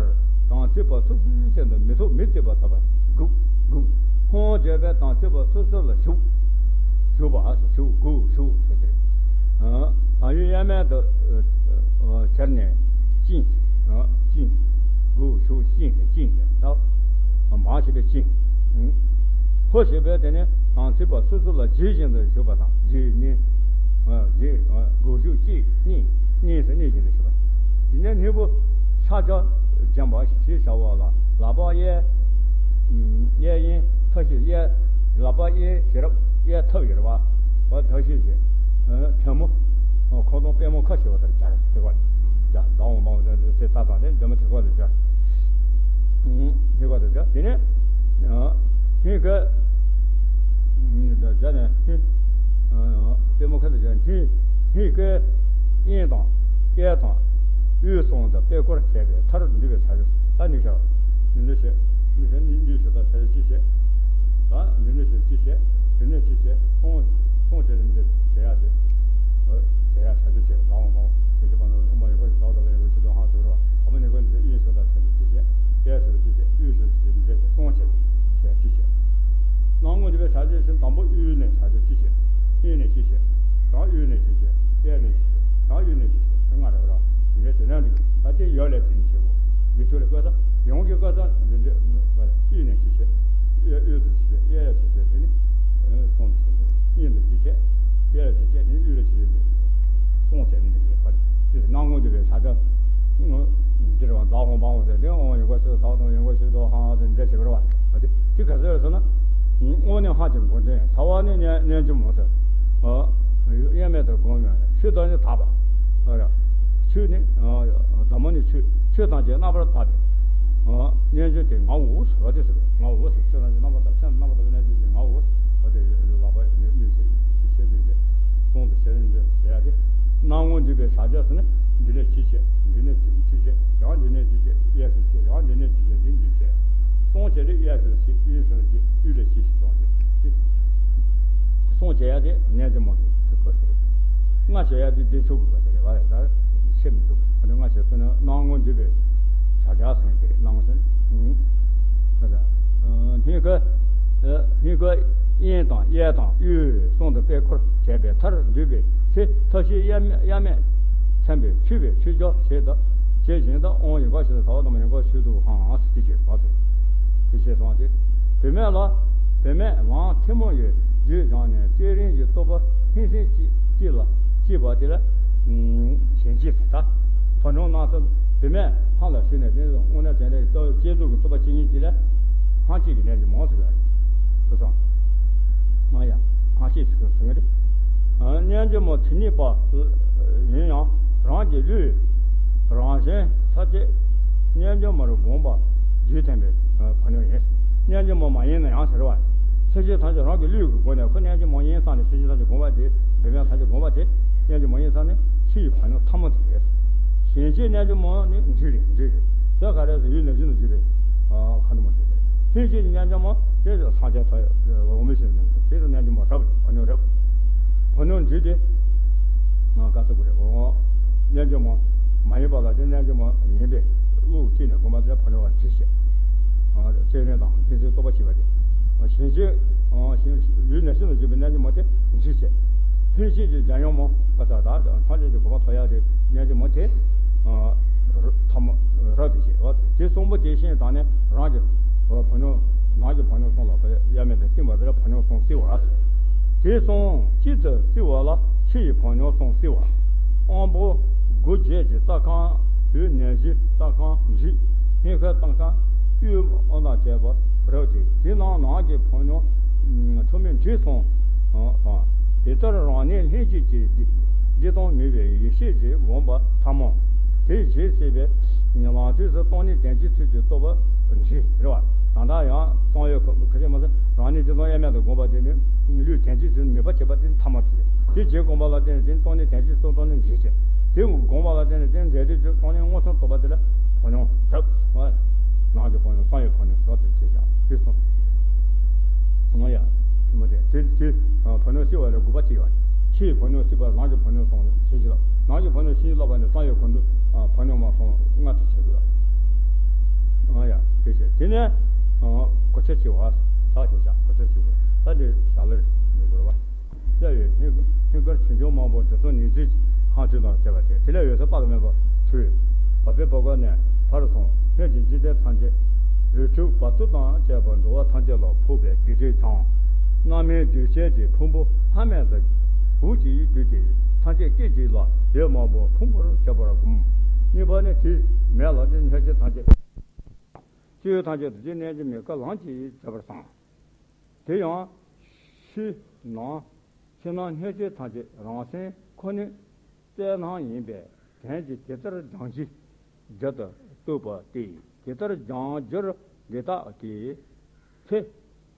དམ་ཚིག་པ་སོ་སོའི་སྟེང་དུ་མི་ཐོགས་མི་བརྩེགས་པ་ཐོབ་པར་དགུག་དགུག་ཧཱུྃ་བརྗོད་པས་དམ་ཚིག་པ་སོ་སོ་ལ་ཞུགས། ཞུགས་པ་ཞུགས་དགུག་ཞུགས་ཟེར་ཏེ། དང་ཡུལ་དབྱེར་མེད་དུ་ཁྱེར་ནས་བཅིངས། བཅིངས། དགུག་ཞུགས་བཅིངས་ཟེར། བཅིངས་ཟེར་ད། མང་ཞེས་པའི་བཅིངས། ཧཱུྃ་ཞེས་པས་དེ་ནི་དམ་ཚིག་པ་སོ་སོ་ལ་ཇི་བཞིན་དུ་ཞུགས་པ་དང་། ཇི་ནི། ཇི། དགུག་ཞུགས་བཅིངས་གཉིས། གཉིས་སུ་གནས་བཞིན་དུ་ཞུགས་པ། དེ་ནས་སྣེ་བུ་ཕྱག་རྒྱ་འཇམ་པ་ཞེས་བྱ་བ་ལ་ལག་པ་གཡས། གཡས་གཡོན་མཐའ་བཞི་གཡས། ལག་པ་གཡས་ཞལ་རབ་གཡས་ཐབས་ཡོད་རེད་བ། མཐའ་བཞི་ཞེས། ཐལ་མོ། ཁོང་སྟོང་པད་མོ་ཁ་ཕྱེ་བ་ལྟར་སྦྱར། དེ་བ། ཡ་ཟླ་འོང་མང་བ་དེ་ཚེ་ཚ་དང་དེ་འདི་མ་དེ་ཁོ་ལ་སྦྱར། ཧིང་ག་དུ་བྱ། དེ་ནས་ཧིང་ག་སྦྱར་ནས་ཧིང་པད་མོ་ཁ་དུ་བྱ། ཧིང་ཧིང་གའི་གཡོན་དང་གཡས་དང་དབུས་གསུམ་དུ་པད་སྐོར་བྱས་པའི་མཐར་འདུས་པའི་བྱ་བྱེད་ད་ནི་ཤར། ནི་འདི་བྱེད། ནི་ཤར་ནི་འདི་བྱེད་ད་བྱ་བྱེད་ཅི་བྱེད། ད་ནི་འདི་བྱེད་ཅི་བྱེད། དེ་ནས་ཅི་བྱེད། སོང་སོང་བྱས་ནི་འདི་བྱེད་ཡ་དེ། བྱེད་ཡ་བྱ་བྱེད་བྱེད་ལའང་མང་། དེ་ཅི་པ་ན་ཨོ་མ་ཡོད་པ་ཞིག་ད་ད་པ་ཡོད་པ་ཞིག་ད་ཧང་ཟེར་རོ། ཨ་མ་ནི་གོ་ནི་དབུས་གསུམ་དུ་བྱ་བྱེད་ཅི་བྱེད། གཡས་སུ་ཅི་བྱེད། དབུས་སུ་ཅི་བྱེད། འདི་བྱེད་སོང་བྱེད་བྱེད་ཅི་བྱེད། སྣང་ངོ་འདི་པའི་བྱ་བྱེད་ཕྱིན་དང་པོ་དབུས་ནས་བྱ་བྱེད་ཅི་བྱེད། གཡོན་ནས་ཅི་བྱེད། གང་དབུས་ནས་ཅི་བྱེད། གཡས་ནས་ཅི་བྱེད། གང་དབུས་ནས་ཅི་བྱེད། ལྔ་རེ་བ་ར། འདི་འདྲ་བྱེད་ན་འགྲིག་ད་དེ་ཡོད་ལས་དེ་ནི་བྱེད་དགོས། འདི་ཆོས་ལས་བཀོད་ས་ཡོང་གི་བཀོད་ས་འདི་འདྲ་དབུས་ནས་ཅི་བྱེད། གཡས་དབུས་སུ་ཅི་བྱེད། གཡས་ལ་ཅི་བྱེད། དེ་ནི་སོང་དུ་བྱེད་དགོས། གཡོན་དུ་ཅི་བྱེད། གཡས་ལ་ཅི་བྱེད། དེ་ནི་དབུས་ལ་ཅི་བྱེད། སོང་བྱས་ནི་འདི་འདྲ་བྱེད་པ་དེ་སྣང་ངོ་འདི་པའི་བྱ་བྱེད། འདིར་བ་ཛཿཧཱུྃ་བང་བ་ཟེར་དེ་ཨོ་ཡོད་ག་ཤོད་ད་དང་ཡོད་ག་ཤོད་དོ་ཧང་ཧང་དེ་འདྲ་བྱེད་པར་བ། དེ་དེ་ག་ཚོད་རེད་ཟེར་ན། དབང་ནི་ཧ་ཅང་དགོངས་ཅན། ཚ་བ་ནི་སྙན་སྙན་ཆུ་མོ་ཟེར། དབྱེར་མེད་དུ་བསྒོམ་ཡང་ཤུལ་དུ་ནི་དག་པ། ཆུ་ནི། གདམས་ངག་ནི་ཆུ་ཆུ་ཐམས་ཅད་རྣམ་པར་དག་པའི་སྙན་ཆུ་དེ་ངའོ་ཟེར་བ་དེ་ཟེར། ངའོ་ཟེར། ཆུ་ཐམས་ཅད་རྣམ་པར་དག་པའི་སྙན་ཆུ་དེ་ངའོ་ཟེར་བ་དེ་ལག་པ་ནི་ནི་ཞེས་ཞེས་ནི་ཟེར། གསུང་དུ་བྱས་ནི་ཟེར་ཡ་དེ། སྣང་ངོ་འདུས་པའི་བྱ་བྱེད་ཟེར་ནི་འདི་ནས་ཅི་བྱེད། འདི་ནས་ཅི་བྱེད། ཡང་འདི་ནས་ཅི་བྱེད། གཡས་སུ་བྱེད། ཡང་འདི་ནས་ཅི་བྱེད། འདི་འདི་བྱེད། སོང་བྱེད་དེ་གཡས་སུ་བྱེད། གཡོན་སུ་བྱེད། དབུས་ལ་ཅི་ཞིག་སོང་བྱེད། སོང་བྱེད་ཡ་དེ་སྙན་ཆུ་མོ་དེ་དེ་དགོས་ཟེར། ལྔ་བྱེད་ཡ་དེ་དེ་ཆོ་དགོས་པ་དེ་རེད་བ། ད་ཤེས་མི་འདུག་ཨ་ནི་ལྔ་བྱེད་ཚུལ་ནི་སྣང་ངོ་འདུས་པའི་བྱ་བྱེད་ཟེར་དེ་སྣང་ངོ་ཟེར། ཨ་ད། སྙིང་ག་སྙིང་ག་གཡོན་དང་གཡས་དང་དབུས་གསུམ་དུ་པད་སྐོར་བྱས་པའི་མཐར་འདུས་པའི་ཚེ་མཐའ་བཞིའི་དབྱེར་མེད་དབྱེར་མེད་མཚན་པའི་མཆོད་པའི་མཆོད་བརྗོད་བྱེད་དུ་བྱེད་བཞིན་དུ་དབང་ཡོད་པ་ཞིག་ཏུ་ད་བ་དམ་ཡོད་པ་ཞིག་ཏུ་ཧང་ཟེར་གྱི་བྱེད་པ་དེ་ཞེས་གསུངས་ཏེ། བུད་མེད་ལ་བུད་མེད་ལམ་ཐལ་མོ་ཡི་རྒྱུད་སྦྱངས་ནས་བསྐྱེད་རིམ་གྱི་རྟོགས་པ་ཕན་སེམས་ཀྱི་ལ་སྐྱེས་པ་དེ་ལ་གཞན་གཅེས་ཟེར་ད། བུ་ནོར་སྣང་ཚུལ་བུད་མེད་ཧང་ལ་ཞུགས་ནས་དེ་དངོས་གནས་དྲན་རེག་ལྟ་བའི་བསྐྱེད་རྫོགས་ཀྱི་རྟོགས་པ་ཅན་གཉིས་ཀྱི་ལས་ཧང་གཅིག་གི་གནས་ཀྱི་མོ་ཟེར་བ་རེད། ཁུ་སང་ང་ཡ་ཧང་གཅིག་ཟེར་གི་ཟེར་གི་རེད། སྙན་ཆུ་མོ་དེ་ཉིད་པ་ཡིན་ཡང་རང་གི་བློས་རང་གཞན་ཐམས་ཅད་སྙན་ཆུ་མོ་རུ་དགོངས་པ་རྒྱུད་བསྟན་པའི་བུ་ནོར་ཡིན། སྙན་ཆུ་མོ་མ་ཡིན་ན་ཡང་ཟེར་བ། སེམས་ཅན་ཐམས་ཅད་རང་གི་བློས་ཀྱི་སྒོ་ནས་ཁོ་སྙན་ཆུ་མོ་ཡིན་བསམ་ནས་སེམས་ཅན་ཐམས་ཅད་དགོངས་པ་དེ་བུད་མེད་ཐམས་ཅད་དགོངས་པ་དེ་སྙན་ཆུ་མོ་ཡིན་བསམ་ནས་ཕྱི་ཡི་བུ་ནོར་ཐལ་མོ་དེ་རེད། གཞན་གཅེས་སྙན་ཆུ་མོ་ནི་འབྲུ་རེད། འབྲུ་རེད། དེ་ག་རེ་ཟེར་ཡུལ་ནས་ཤིན་ཏུ་འཇུག་པའི་ཁ་ནུ་མོ་དེ་རེད། ལྷན་སྐྱེས་ཀྱི་སྙན་ཆུ་མོ་དེ་ལ་སངས་རྒྱས་ཐོབ་འོ་མི་ཤེས་ནས་དེ་ལ་སྙན་ཆུ་མོ་རབ་བུ་ནོར་རབ། བུ་ནོར་འབྲུ་དེ་ང་དཀའ་ཚེགས་རེད། འོ་སྙན་ཆུ་མོ་མ་ཡིན་པ་ལ་དེ་སྙན་ཆུ་མོ་ཡིན་པས་བློ་གཅིག་ནས་དགོངས་པ་དེ་བུ་ནོར་བ་འབྲུ་བྱས། སྤྱན་རས་དང་ཐེག་ཆེན་རྟོགས་པ་ཞེས་པ་དེ། གཞན་གཅེས་ཡུལ་ནས་ཤིན་ཏུ་འཇུག་པའི་སྙན་ཆུ་མོ་དེ་འབྲུ་བྱས། ལྷན་སྐྱེས་ཀྱི་འཇམ་དབྱངས་མོ་བ་ད་ད་ཐམས་ཅད་ཀྱི་གོ་འཕང་ཐོབ་ཡག་དེ་སྙན་ཆུ་མོ་དེ། ཐལ་མོ་རབ་ཏུ་བྱས། འོ་དེ་གསུམ་པོ་དེ་བཞིན་དང་ནི་རང་གི་བུ་ནོར་ནང་གི་བུ་ནོར་གསུམ་ལ་དབྱེར་མེད་དུ་བསྟིམ་པ་དེ་ལ་བུ་ནོར་གསུམ་བསིལ་བ། དེ་གསུམ་གཅིག་ཏུ་བསིལ་བ་ལ་ཕྱི་ཡི་བུ་ནོར་གསུམ་བསིལ་བ། དབང་པོ་དགུ་བརྒྱད་ཀྱི་རྩ་ཁམས་དབུས་ནད་གཞི་རྩ་ཁམས་འབྲུ། སྙིང་གའི་རྩ་ཁམས་དབུས་དབང་དང་བཅས་པ་རབ་སྟེ་དེ་རྣམས་ནང་གི་བུ་ནོར་ཁྲོ་མོའི་འབྲུ་གསུམ་དང་། དེ་ལྟར་རང་གནས་ལྷན་སྐྱེས་ཀྱི་ སྤྱི་དང་མོས་པའི་ཡེ་ཤེས་ཀྱིས་བསྒོམ་པ་ཐལ་མོ། དེ་ཇི་སྲིད་པའི་ལམ་དུས་སུ་སྟོང་ཉིད་དོན་གྱི་ཚུལ་གྱིས་རྟོགས་པར་བྱེད་རེད་བ། ད་ལྟ་ཡང་གསང་བའི་ཁོ་ཁ་ཅིག་མ་ཟད་རང་ཉིད་སྤྱི་དང་དབྱེར་མེད་དུ་བསྒོམ་པ་དེ་ནི་ལུས་དོན་གྱི་ཚུལ་མོས་པ་བྱེད་པ་དེ་ཐལ་མོ་དེ། དེ་ཇི་བསྒོམ་པ་ལ་བརྟེན་ནས་དེ་སྟོང་ཉིད་དོན་གྱི་ཚུལ་སྟོང་ཉིད་འཇིག་བྱེད། དེ་བསྒོམ་པ་ལ་བརྟེན་ནས་དེ་འབྲས་དུས་ཀྱི་སྟོང་ཉིད་མངོན་སུམ་རྟོགས་པ་དེ་ལ་བོ་ཉོང་གྲུབ། ནང་གི་བོ་ཉོང་གསང་བའི་བོ་ཉོང་ཟོ་དེ་བྱེད་ཀྱང་དེ་གསུངས། ང་ཡ། མ་དེ་དེ་དེ་བོ་ཉོང་སྲིད་པ་ལ་དགུ་པ་གཅིག་ཡོད། ཕྱིའི་བོ་ཉོང་སྲིད་པ་ནང་གི་བོ་ཉོང་སོང་ཞེས་བྱ། ནང་གི་བོ་ཉོང་ཞིང་བརླག་པ་ནི་གསང་བའི་གོ་འགྲོ་བོ་ཉོང་མ་སོང་ལྔ་དུ་བྱེད་དགོས། ང་ཡ། དེ་བྱེད་དེ་ནས་གོ་ཆ་ཆེ་བ། ད་དེ་བྱ་གོ་ཆ་ཆེ་བ། ད་དེ་བྱ་ལར་མི་དགོས་པ། བསླབ་པའི་སྙིང་སྙིང་གར་ཆོས་འབྱུང་མང་པོ་འདི་ཚོ་ཉི་ཚེ་ཧང་ཆོས་དང་བཅས་པ་སྟེ། དེ་ལས་འོད་ཟེར་དཔག་ཏུ་མེད་པ་འཕྲོས། བ་སྤུའི་བུ་ག་ནས་ཕར་སོང་། སྣོད་ཀྱི་འཇིག་རྟེན་ཐམས་ཅད་རིགས་དྲུག་བར་དོ་དང་བཅས་པ་འགྲོ་བ་ཐམས་ཅད་ལ་ཕོག་པའི་སྡིག་སྒྲིབ་སྦྱངས། རྣམ་སྨིན་གདུལ་བྱའི་ཕུང་པོ་ལྷ་མེད་དུ་བུ་གཅིག་བསྡུས་ཏེ་ཐམས་ཅད་སྐད་ཅིག་ལ་འོད་མང་པོ་ཕུང་པོར་གྱུར་པར་བསྒོམ། གཉིས་པ་ནི་དེ་མེ་ལ་ནི་སྣོད་ཆེན་ཐམས་ཅད་སྤྱི་བོའི་ཐམས་ཅད་རྡོ་རྗེ་རྣལ་འབྱོར་མའི་བཀའ་ལམ་གྱིས་བྱས་པར་བསམ། དེ་ཡང་ཕྱི་ནང་ཕྱི་ནང་སྣོད་བཅུད་ཐམས་ཅད་རང་སེམས་ཁོ་ནའི་རྩལ་སྣང་ཡིན་པས་དོན་གྱིས་དེ་ལྟར་སྦྱང་གཞི་རྒྱུད་དུ་བཏུབ་པ་སྟེ། དེ་ལྟར་སྦྱང་རྒྱུར་འདི་དག་གི་ཚེ་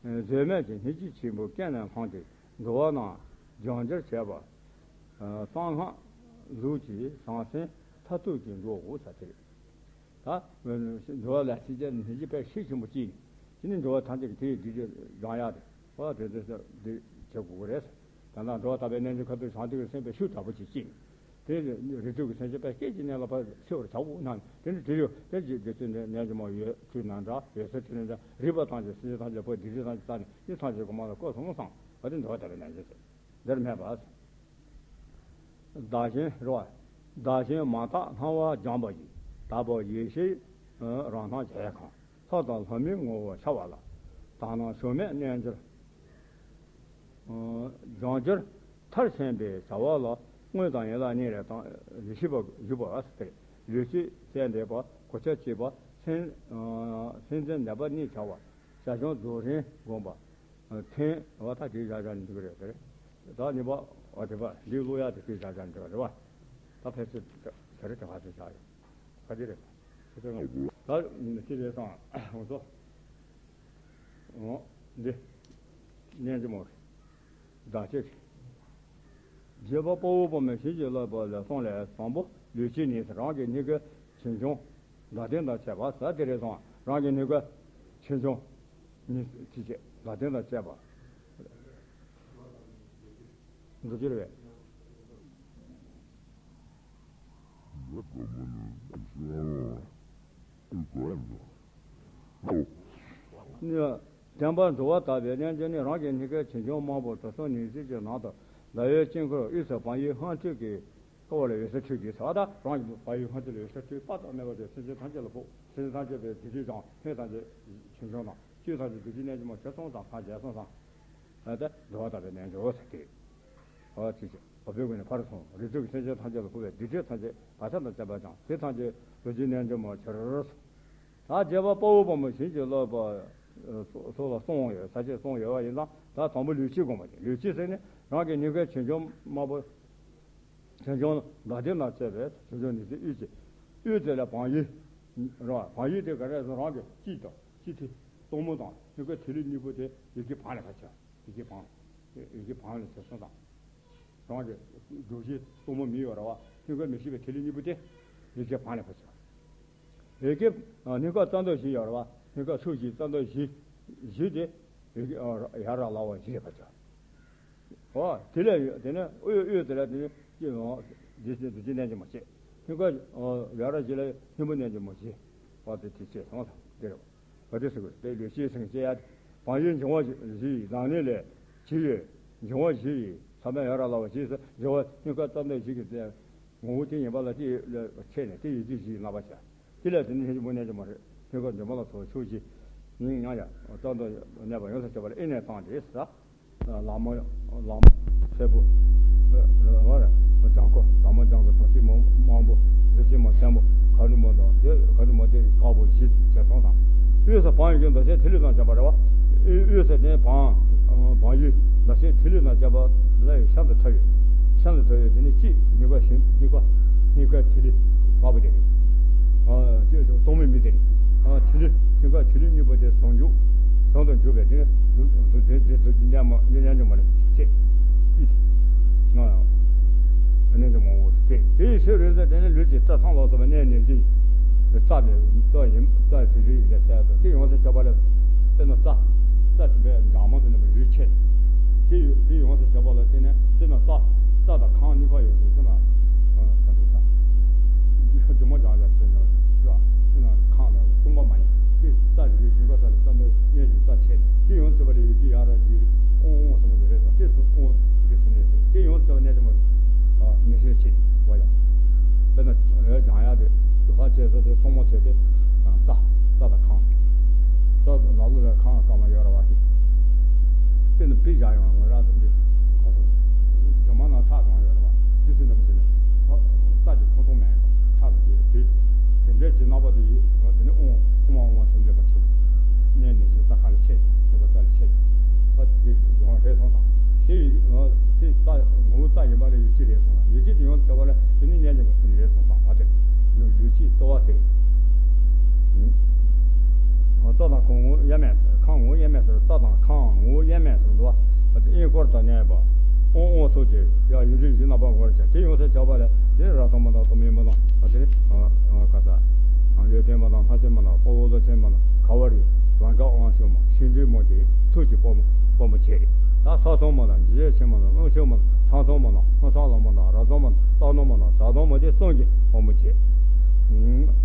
བཟོད་མེད་ཀྱི་སྙིང་རྗེ་ཆེན་པོའི་རྐྱེན་ལས་བསླངས་ཏེ་འགྲོ་བ་རྣམས་སྦྱང་རྒྱུར་བྱེད་པ། གསང་སྔགས་ལུགས་ཀྱི་ཟང་ཟིང་མཐར་ཐུག་གི་འགྲོ་འོང་ས་དེ་རེད། ད་འགྲོ་བ་ལ་སྲིད་རྒྱལ་ནི་ཞིག་པའི་ཤེས་ཆེན་པོ་གཅིག་ནི། དེ་ནི་འགྲོ་བ་ཐམས་ཅད་ཀྱི་དེའི་སྡིག་སྒྲིབ་སྦྱང་ཡག་དེ། ཨོ་དེ་དེ་དེ་བྱེད་དགོས་ཀྱི་རེད། ད་ལྟ་འགྲོ་བ་དག་པའི་རྣལ་འབྱོར་ཁ་ཐུག་བྱང་ཐུག་གི་སེམས་དཔའི་ཤུགས་དྲག་པོ་ཅིག་གཅིག་ནི། དེ་རིགས་དྲུག་གི་སེམས་ཅན་པའི་སྐད་ཅིག་གནས་ལ་ཕར་འཆི་བར་བྱའོ་གནང་ནས། དེ་ནི་དེ་ཡོད་དེ་ཅིག་དེ་ཚོའི་རྣལ་འབྱོར་མ་ཡོད་ཚུལ་ན་འདྲ། ཡོད་ཚུལ་དེ་ནི་འདྲ། རིག་པ་ཐམས་ཅད་སེམས་ཅན་ཐམས་ཅད་པོ་སྡིག་སྒྲིབ་ཐམས་ཅད་དག་ནས་ནི་ཐམས་ཅད་གོང་མ་ལ་བསྐོར་སོང་བསམ་པ་དེ་འགྲོ་བ་དག་པའི་རྣལ་འབྱོར་ཟེར། འདིར་སྨྲས་པ། བདག་གཞན་རེད་བ། བདག་གཞན་མ་དག་སྣང་བ་སྦྱངས་པ་ཡིས། དག་པའི་ཡེ་ཤེས་རང་སྣང་གཞལ་ཡས་ཁང་། ལྷ་དང་ལྷ་མིན་ངོ་བོར་འཆར་བ་ལ། དག་སྣང་ཞུམ་མེད་རྣལ་འབྱོར་སྦྱང་གྱུར་མཐར་ཕྱིན་པའི་བྱ་བ་ལ། དངོས་དང་ཡན་ལག་གཉིས་རེ་དང་། ལུས་ཤེས་པ་བཞུགས་པ་ཟེར། ལུས་ཤེས་གསལ་འདེབས་པ། གོ་ཆ་གཅིག་པ། སེམས་སེམས་ཙམ་ནད་པ་གཉིས་བྱ་བ། བྱ་སྦྱང་རྫོགས་རིམ་བསྒོམ་པ། ཐེངས་བ་ད་དེའི་བཞག་བཞག་ནས་འདུག་རེད་ཟེར། ད་གཉིས་པ་བ་དེ་པ་འདི་ཀློག་ཡག་དེ་དེའི་བཞག་བཞག་ནས་འདུག་རེད་བ། ད་ཕལ་ཆེར་དེ་རེད་དེ་བ་དེ་བཞག་ཡོད། ད་དེ་རེད། ད་དེ་རེད་སོང་། འོ་སོ། འོ་འདི། རྣལ་འབྱོར་མ། བདག་ཅེས། རྗེ་དཔའ་བོ་དཔའ་མོས་བྱིན་གྱིས་བརླབས་པ་ལས་གསུངས་ལས། དང་པོ་ལུས་ཀྱི་ནི་རང་གི་སྙིང་གའི་ཆེ་ཆུང་བདག་བདེན་དང་བཅས་པ་ཟེར་དེ་རེད་སོང་། རང་གི་སྙིང་གའི་ཆེ་ཆུང་ཉིད་ཀྱི་བདག་བདེན་དང་བཅས་པ། འདུ་འགྱུར་བས། བདེན་པར་འགྲོ་བ་དག་པའི་རྣལ་འབྱོར་ནི། རང་གི་སྙིང་གའི་ཆེ་ཆུང་མང་པོ་དྲུག་སྟོང་ཉི་ཤུ་གི་ནང་དུ་ཟླ་བའི་དཀྱིལ་འཁོར་དབུས་སུ་བག་ཡོད་སྔོན་འཁྲུལ་གྱི་ཀ་བ་ལ་འོད་ཟེར་འཕྲོས་ཀྱིས་ཟེར་བ་དང་། རང་གི་བག་ཡོད་སྔོན་འཁྲུལ་ལ་འོད་ཟེར་འཕྲོས་དཔག་ཏུ་མེད་པ་དེ་སེམས་ཅན་ཐམས་ཅད་ལ་ཕོག་སེམས་ཅན་ཐམས་ཅད་པའི་སྡིག་སྒྲིབ་སྦྱངས། སྣོད་ཐམས་ཅད་ཆེ་ཆུང་དང་བཅུད་ཐམས་ཅད་རྡོ་རྗེ་རྣལ་འབྱོར་མ་བྱས་སོང་ཙང་ཐང་བྱས་སོང་ཙང་། ཨ་ད་འགྲོ་བ་དག་པའི་རྣལ་འབྱོར་ཟེར་ཏེ། ཨ་ཅི་ཅི་བ་སྤུའི་བུ་ག་ནས་ཕར་སོང་། རིགས་དྲུག་གི་སེམས་ཅན་ཐམས་ཅད་ལ་ཕོག་པའི་སྡིག་སྒྲིབ་ཐམས་ཅད་བག་ཆགས་དང་བཅས་པ་སྦྱངས། དེ་ཐམས་ཅད་རྡོ་རྗེ་རྣལ་འབྱོར་མ་ཁྱེར། ད་རྗེ་དཔའ་བོ་དཔའ་མོས་བྱིན་གྱིས་བརླབས་པ་སོགས་ལ་གསུངས་ཡོད། ས་བཅད་གསུངས་ཡོད་པ་ཡིན་ཙང་། ད་དང་པོ་ལུས་ཀྱི་སྒོམ་པ་དེ། ལུས་ཀྱི་ཟེར་ནས་རང་གི་སྙིང་གའི་ཆེ་ཆུང་དམར་པོ། ཆེ་ཆུང་བདག་བདེན་དང་བཅས་པའི་ཆེ་ཆུང་ནི་ཟེར་དབུས་ཀྱི། དབུས་དེ་ལ་བག་ཡོད་རེད་བ། བག་ཡོད་དེ་ག་རེ་ཟེར། རང་གི་དཔྱི་དང་དཔྱི་ཐིག་སྟོང་མོ་དང་སྙིང་གའི་ཐིག་ལེ་གཉིས་པོ་དེ་ཡི་གེ་བག་ལ་ཕར་ཕྱོགས། ཡི་གེ་བག་ཡི་གེ་བག་ལ་ཕྱོགས་སོང་དང་། རང་གི་སྒྲོ་བཞི་སྟོང་མོ་མི་ཡོད་རེད་བ། སྙིང་གའི་མི་ཤིགས་པའི་ཐིག་ལེ་གཉིས་པོ་དེ་ཡི་གེ་བག་ལ་ཕར་ཕྱོགས། ཡི་གེ་སྙིང་ག་རྩ་འདབ་བཞི་ཡོད་རེད་བ། སྙིང་ག་ཕྱོགས་བཞི་རྩ་འདབ་བཞི། བཞི་དེ་ཡི་གེ་ཡ་ར་ལ་བ་བཞི་ཕར་ཕྱོགས། ཨོ་དེ་ལས་དེ་ནས་དབུས་དབུས་དེ་ལ་དེ་ནས་ཅི་ཡང་རྡོ་རྗེ་རྡོ་རྗེ་རྣལ་འབྱོར་མ་བྱས། སྙིང་ག་ཡ་ར་བཞི་ལ་སྙིང་པོ་རྣལ་འབྱོར་མ་བྱས། ཨོ་དེ་དེ་བྱས་སོང་ལ་དེ་རེད། ག་དེ་ཟེར་དགོས་དེ་ལུས་ཀྱི་སེམས་ཅན་ཡ། བག་ཡོད་འབྱུང་བ་བཞི་ཡི་ལག་ལེན་ལས་བྱས་ཡོད། འབྱུང་བ་བཞི་ཡི་ས་བོན་ཡ་ར་ལ་བ་བཞི་ཟེར། འབྱུང་བ་སྙིང་ག་རྩ་འདབ་བཞི་གི་རྩ་ངོ་བོ་དེ་ཡིན་པ་ལ་དེ་ལ་ཆས་ནས་དེ་ཡི་གེ་བཞི་ཡི་རྣམ་པ་བྱས། དེ་ལས་དེ་ནི་ལྷན་ཅིག་སྨོན་རྣལ་འབྱོར་མ་རེད། སྙིང་ག་འདྲེན་པ་ལ་སོགས་ཕྱོགས་བཞི། ཡིན་ཡང་ཡང་རྩ་འདབ་གནས་པ་ཡོངས་སུ་གཅོད་པ་ལ་ཨེ་ནས་བཏང་སྟེ་ཟེར། ལག་མོ་ལག་མོ་སེར་པོ། ལག་མོ་ལྗང་ཁུ། ལག་མོ་ལྗང་ཁུ། གྲང་ཕྱིས་མོ་དམར་པོ། རྫི་ཅན་མོ་སེར་མོ། ག་རུ་མོ་དང་དེ་ག་རུ་མོ་དེ་དཀར་པོ་བཞི་བྱས་སོང་དང་། དབུས་སུ་བག་ཡོད་ཀྱི་འདབ་ཆགས་ཐིག་ལེ་དང་བཅས་པ་རེད་བ། དབུས་སུ་དེ་བག་བག་ཡོད་འདབ་ཆགས་ཐིག་ལེ་དང་བཅས་པ་ལ་ཤིན་ཏུ་ཕྲ་བའི་ ཆ་ལ་ཐོས་ཡོད་དེ་ནི་གཅིག་ཉིད་དགའ་ཞིང་ཉིད་དགའ་ཉིད་དགའ་ཐིག་ལེ་དགའ་བོ་དེ་རེད། ཨ་ཅེས་སོགས་སྟོང་མེད་མི་དེ་རེད། ཨ་ཐིག་ལེ་ཉིད་དགའ་ཐིག་ལེ་གཉིས་པོ་དེ་ཟུང་འཇུག་ཟུང་དུ་འཇུག་པའི་དེ་ནི་འདུ་འདུ་འདུ་འདུ་འདུ་འདི་ཉམས་མ་ཉམས་ཉམས་ཉམས་མ་རེད་ཅེས་ཨི་ཐི་ང་ཡང་གནས་ཀྱི་མང་བོ་དེ་དེ་ཡི་ཕྱིར་རེད་ཟེར་དེ་ནི་ལུས་ཀྱི་རྩ་ཚང་ལ་སོགས་པའི་གནས་ནས་ཀྱི་རྩ་ལས་རྩ་ཡིན་རྩ་རེ་རེ་ཡིན་ལས་གསལ་དུ་དེ་ཡོངས་སུ་གྱུར་པ་ལ་དཔེར་ན་རྩ་རྩ་དེ་བས་འཇག་མ་དེ་ནི་རིགས་ཆད་དེ་ཡོད་དེ་ཡོངས་སུ་གྱུར་པ་ལ་བརྟེན་ནས་དཔེར་ན་རྩ་རྩ་དང་ཁམས་གཉིས་ཀ་ཡོད་དེ་དཔེར་ན་ཨ་ད་དུ་རྩ་སྒྱུ་མ་སྦྱང་ཡ་ཟེར་ན་ར་དཔེར་ན་ཁམས་ལ་གསུངས་པ་མ་ཡིན་དེ་རྩ་རེ་རེ་ཡིན་པ་ས་ལ་རྩ་འདོད་གཉེར་གྱི་རྩ་ཆད་དེ་ཡོངས་སུ་གྱུར་པ་ལ་ཡོད་ཀྱི་ཡ་ར་ཡིན་ཨོང་ཨོང་ཟེར་བ་དེ་རེད་སོང་དེ་སུ་ཨོང་འདི་སུ་གནས་ཟེར་དེ་ཡོངས་སུ་གྱུར་པ་གནས་ཀྱི་མ་ནི་ཤེས་ཆེ་བ་ཡང་དཔེར་ན་འོད་སྦྱང་ཡ་དེ་ལྷ་བཅས་ས་དེ་ཚོགས་མ་ཆེ་དེ་རྩ་རྩ་དང་ཁམས་རྩ་དང་ལ་ལུ་ལ་ཁམས་སྐར་མ་ཡོད་ར་བ་དེ་དཔེར་ན་པི་བཞག་ཡོང་ངོས་རང་དེ་འདི་ག་སོང་སྒྱུ་མ་ན་ཁྲག་གང་ཡོད་ར་བ་དེ་སུ་ནམ་ཞིག་ནས་རྩ་གྱི་ཁོ་ཐོག་མེད་ཁྲག་ལ་ཡོད་དེ་དེ་འདྲའི་གྱི་རྣམ་པ་དེ་ཡིས་དེ་ནི་ཨོང་ཨོང་ཨོང་ཟེར་འདོད་པ་ཆེ་བ་གནས་ནས་ཤིང་རྩ་ཁ་ལ་ཆད་ཡོད་པ་རྩ་ལ་ཆད་པ་དེ་ཡོང་རེད་སོང་དང་དེ་ཡིས་དེ་རྩ་ངོ་བོ་རྩ་ཡིན་པ་ལ་ཡོད་ཀྱི་རེད་སོང་ལ་ཡོད་ཀྱི་དེ་ཡོངས་སུ་གྱུར་པ་ལ་དེ་ནི་གནས་ཀྱི་མ་སུ་ནི་རེད་སོང་དང་བ་དེ་ཡོད་ཀྱི་ལྟོ་བ་དེ། རྩ་དང་ཁམས་ངོ་བོ་དབྱེར་མེད་ཁམས་ངོ་བོ་དབྱེར་མེད་ཟེར་རྩ་དང་ཁམས་ངོ་བོ་དབྱེར་མེད་ཟེར་འདུག་བ། དབྱིན་སྐོར་དང་གནས་པ། ཨོང་ཨོང་སོགས་ཀྱི་ཡང་ཡིན་གཅིག་གཞི་རྣམ་པ་ངོར་བྱ་དེ་ཡོངས་སུ་གྱུར་པ་ལས་དེ་ར་ཐོག་མ་དང་ཐོག་མའི་མ་དང་དེ་ནི་ག་ས་ཡོན་ཏན་མ་དང་ལྷ་ཆེན་མ་དང་དཔའ་བོ་བློ་ཆེན་མ་དང་ག་བ་རི་ལང་ཀ་དབང་ཕྱུག་མ་ཤིང་འབྲས་མོ་དེ་ཐུགས་ཀྱི་དཔའ་མོ་དཔའ་མོ་བྱེད། ད་ས་སོང་མ་དང་འཇིགས་བྱེད་མ་དང་རླུང་ཤུགས་མ་དང་ཚང་སོང་མ་དང་ཧང་སང་ལ་མ་དང་ར་སོང་མ་དང་སྟག་སྣ་མ་དང་བྱ་སོང་མ་དེ་གསུམ་གྱི་དཔའ་མོ་བྱེད།